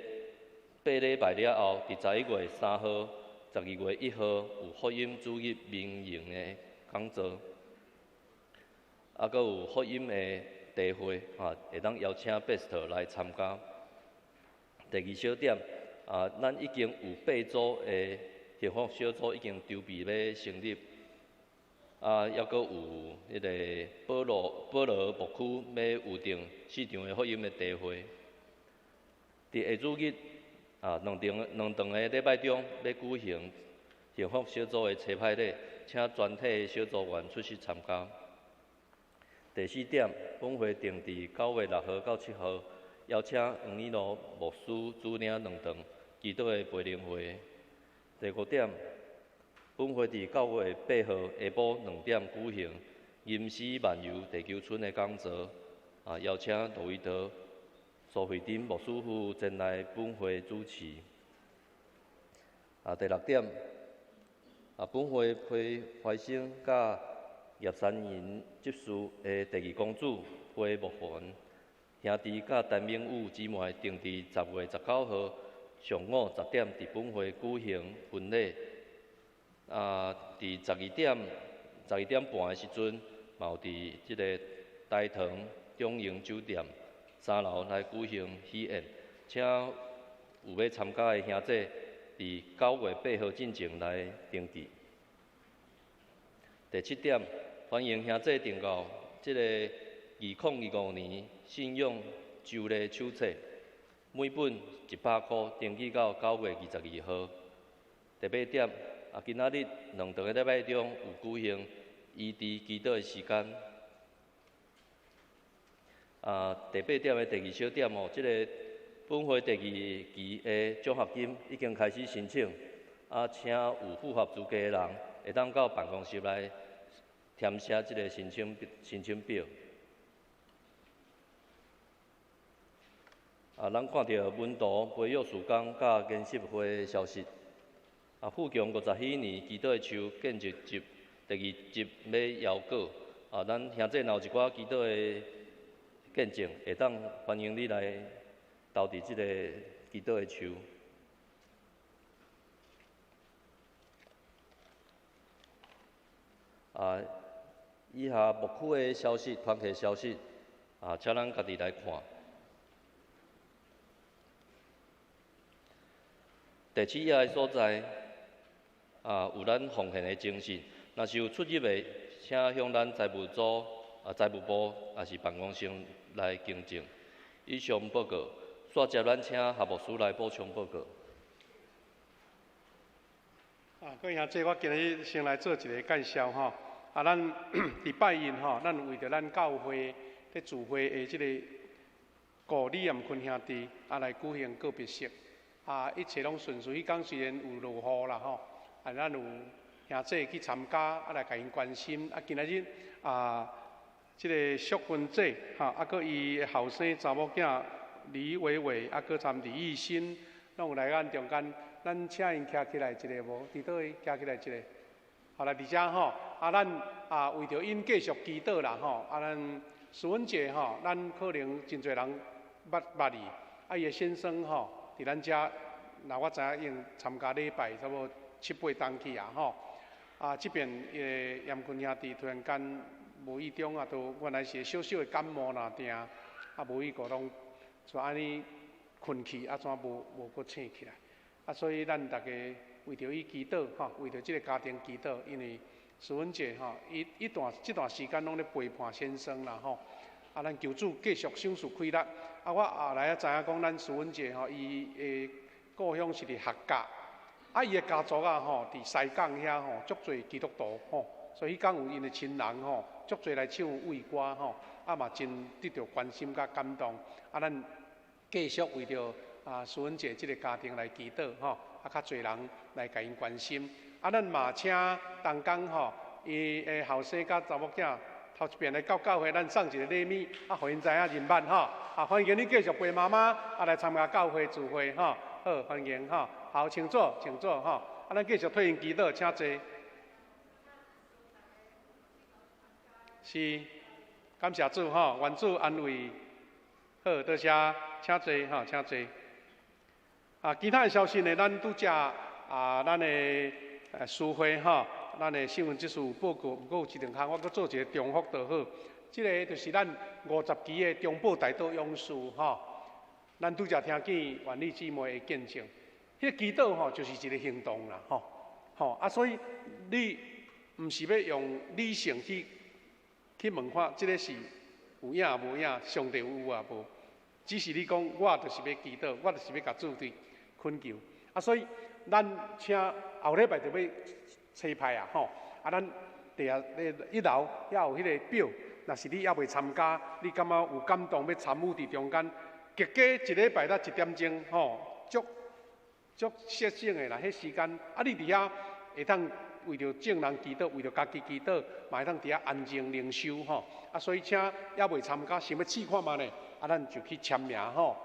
禮拜了後，佇11月3號、12月1號有福音主日民營的講座，啊，閣有福音的茶會，啊，會當邀請 Best 來參加。第二小點，啊，咱已經有8組的幸福小组已经筹备欲成立，啊，犹阁有彼个保罗保罗牧区欲预定四场的福音的聚会。伫下主日啊，两场两顿的礼拜中，欲举行幸福小组的差派礼，请全体小组员出席参加。第四点，本会定伫9月6号到7号，邀请黄以路牧师主领两场祈祷的培灵会。第五点，本会伫9月8号下晡2点举行吟诗漫游地球村的讲座，啊，邀请罗维德、苏慧珍牧师夫妇前来本会主持。啊，第六点，啊，本会批怀生佮叶山银执事的第二公子裴木凡兄弟佮陈明武姊妹，定伫10月19号上午10点，伫本会举行婚礼。啊，伫12点半的时阵，嘛有伫这个大堂中营酒店3楼来举行喜宴，请有欲参加的兄弟，伫9月8号进前来登记。第七点，欢迎兄弟订购这个2025年信仰周礼手册，每本100箍，登记到9月22号。第八点，啊，今仔日两顿的礼拜中有举行医治祈祷的时间。啊，第八点的第二小点哦，这个本会第二期的奖学金已经开始申请，啊，请有符合资格的人会当到办公室来填写这个申请表。啊，咱看著门徒培育事工佮研习会的消息。啊，富强50禧年祈祷的树建设集第二集欲邀稿。啊，咱兄弟若有一寡祈祷的见证，会当欢迎你来投伫这个祈祷的树。啊，以下牧区的消息、团契消息，啊，请咱家己来看。第七页的所在，啊，有咱奉献的精神。若是有出入的，请向咱财务组、啊财务部，抑是办公室来更正。以上报告，煞接咱请何牧师来补充报告。啊，各位兄弟，我今日先来做一个介绍吼。啊，咱礼拜一吼，咱为著咱教会咧聚会的这个顾李彦坤兄弟啊来举行告别式。啊，一切拢顺遂。彼工虽然有落雨啦吼，啊，咱有兄弟去参加，啊来共𪜶关心。啊，今仔日啊，这个淑芬姐吼，啊，阁伊的后生查某囝李伟伟，啊，阁参李义新，拢有来咱中间。咱请𪜶徛起来一下无？伫佗位徛起来一下。好来，伫遮吼，啊，咱啊为著𪜶继续祈祷啦吼，啊，咱淑芬姐吼，咱可能真济人捌捌伊，啊，伊的先生吼，伫咱遮，若我知影已经参加礼拜差不多七八冬去啊吼。啊，这边伊个严坤兄弟突然间无意中啊，都原来是小小的感冒尔定，啊，无意过拢就按呢困去，啊，怎无阁醒起来？啊，所以咱逐家为著伊祈祷吼，为著这个家庭祈祷，因为淑芬姐吼，伊一段这段时间拢咧陪伴先生啦吼。啊，咱求主继续赏赐气力。啊，我后来才知影讲，咱淑芬姐吼，伊的故乡是伫客家，啊，伊的家族啊吼，伫西港遐吼，足济基督徒吼，所以彼工有𪜶的亲人吼，足济来唱慰歌吼，啊嘛真得著关心佮感动。啊，咱继续为著啊淑芬姐这个家庭来祈祷吼，啊较济人来共𪜶关心。啊，咱嘛请同工吼，伊的后生佮查某囝头一遍来到教会，咱送一个礼物，啊，予𪜶知影认捌吼。啊，欢迎你继续陪妈妈啊来参加教会聚会吼。好，欢迎吼。好，请坐，请坐吼。啊，咱继续替𪜶祈祷，请坐。是，感谢主吼，愿主安慰。好，多谢，请坐吼，请坐。啊，其他的消息呢，咱拄才啊，咱的书会吼，咱的新闻执事有报告，毋过有一两项我阁做一个重复就好。这个就是咱50期的中保大道勇士吼，咱拄才听见万里姊妹的见证，彼个祈祷吼就是一个行动啦吼。吼啊，所以你毋是欲用理性去問看，這个是有影無影，上帝有抑無？只是你講，我就是欲祈禱，我就是欲共主對懇求。啊，所以咱請後禮拜就欲差派啊，吼！啊，咱佇遐咧一樓遐有彼个表，若是你猶未參加，你感覺有感動欲參與佇中間，極加一禮拜才一點鐘，吼，足足節省的啦，彼時間啊，你佇遐會當為著眾人祈禱，為著家己祈禱，嘛會當佇遐安靜靈修吼。啊，所以請猶未參加，想欲試看覓呢？啊，咱就去簽名吼。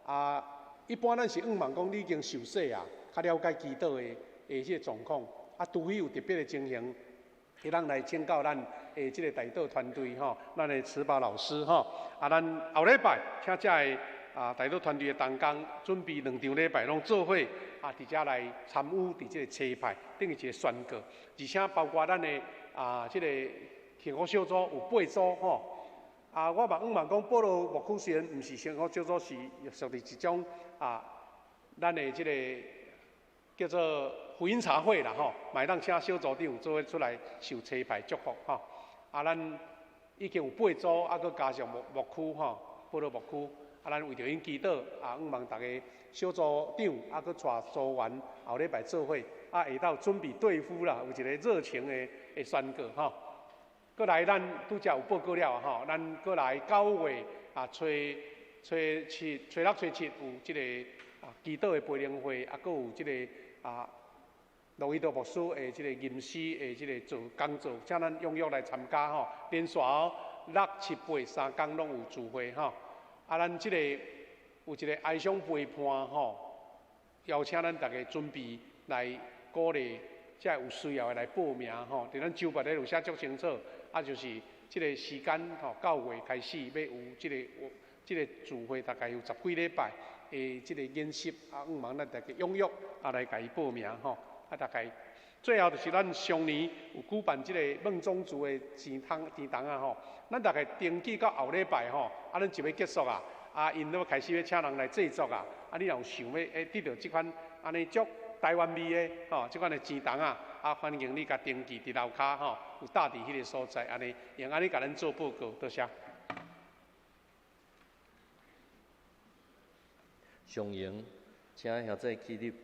啊，一般咱是向望講你已經受洗啊，較了解祈禱的這个狀況。啊，除非有特別的情形，會當來請教咱的這个代禱團隊吼，咱的慈寶老師吼。啊，咱後禮拜請遮个代禱團隊的同工準備兩場禮拜攏做伙啊，佇遮來參與佇這个差派，等於一个宣告，而且包括咱的這个幸福小組有八組吼。啊，我嘛向望講，保羅牧區雖然毋是幸福小組，是屬佇一種啊，咱的這个叫做福音茶會啦吼，嘛會當請小組長做伙出來受差派祝福吼。啊，咱已經有八組，啊，閣加上牧區吼，保羅牧區，啊，咱為著𪜶祈禱，啊，向望逐个小組長，啊，閣帶組員後禮拜做伙，啊，下晝準備對付啦，有一个熱情的宣告吼。閣來，咱拄才有報告了吼，咱閣來9月啊，初初七、初六、初七有這个祈禱的培靈會，啊，閣有這个羅伊多牧師的這个吟詩的這个做講座，請咱踴躍來參加吼。連續哦，6、7、8三工攏有聚會吼。啊，咱這个有一个哀傷陪伴吼，邀請咱逐家準備來鼓勵，才有需要的來報名吼。佇咱周報咧有寫足清楚。啊，就是這个時間吼，9月開始欲有這个聚會，大概有十幾禮拜的這个研習，啊，向望咱大家踴躍啊來共伊報名吼。啊，大概最後就是咱上年有舉辦這个孟宗竹的錢筒錢筒啊吼，咱大概登記到後禮拜吼，啊，咱就欲結束啊，啊，𪜶都開始欲請人來製作啊，啊，你若有想欲得著這款按呢足台灣味的吼，這款的錢筒啊，啊，歡迎你共登記佇樓跤吼，有搭佇彼个所在，按呢用按呢共咱做報告，多謝。上榮，請兄弟起立。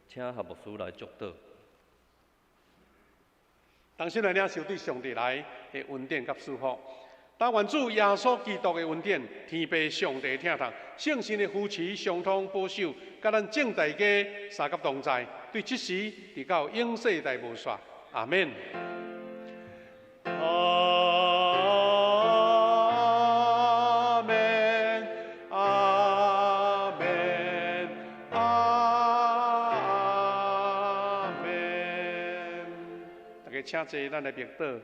請何牧師來祝禱。同心來領受對上帝來的恩典佮祝福。但願主耶穌基督的恩典、天父上帝疼痛、聖神的扶持、相通保守，佮咱眾大家相佮同在，對這時直到永世代無煞。阿們。阿們，阿們，阿們。大家請坐，咱來默禱。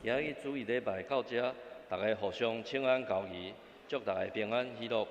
今仔日主日禮拜到遮，逐家互相請安交誼，祝逐家平安喜樂。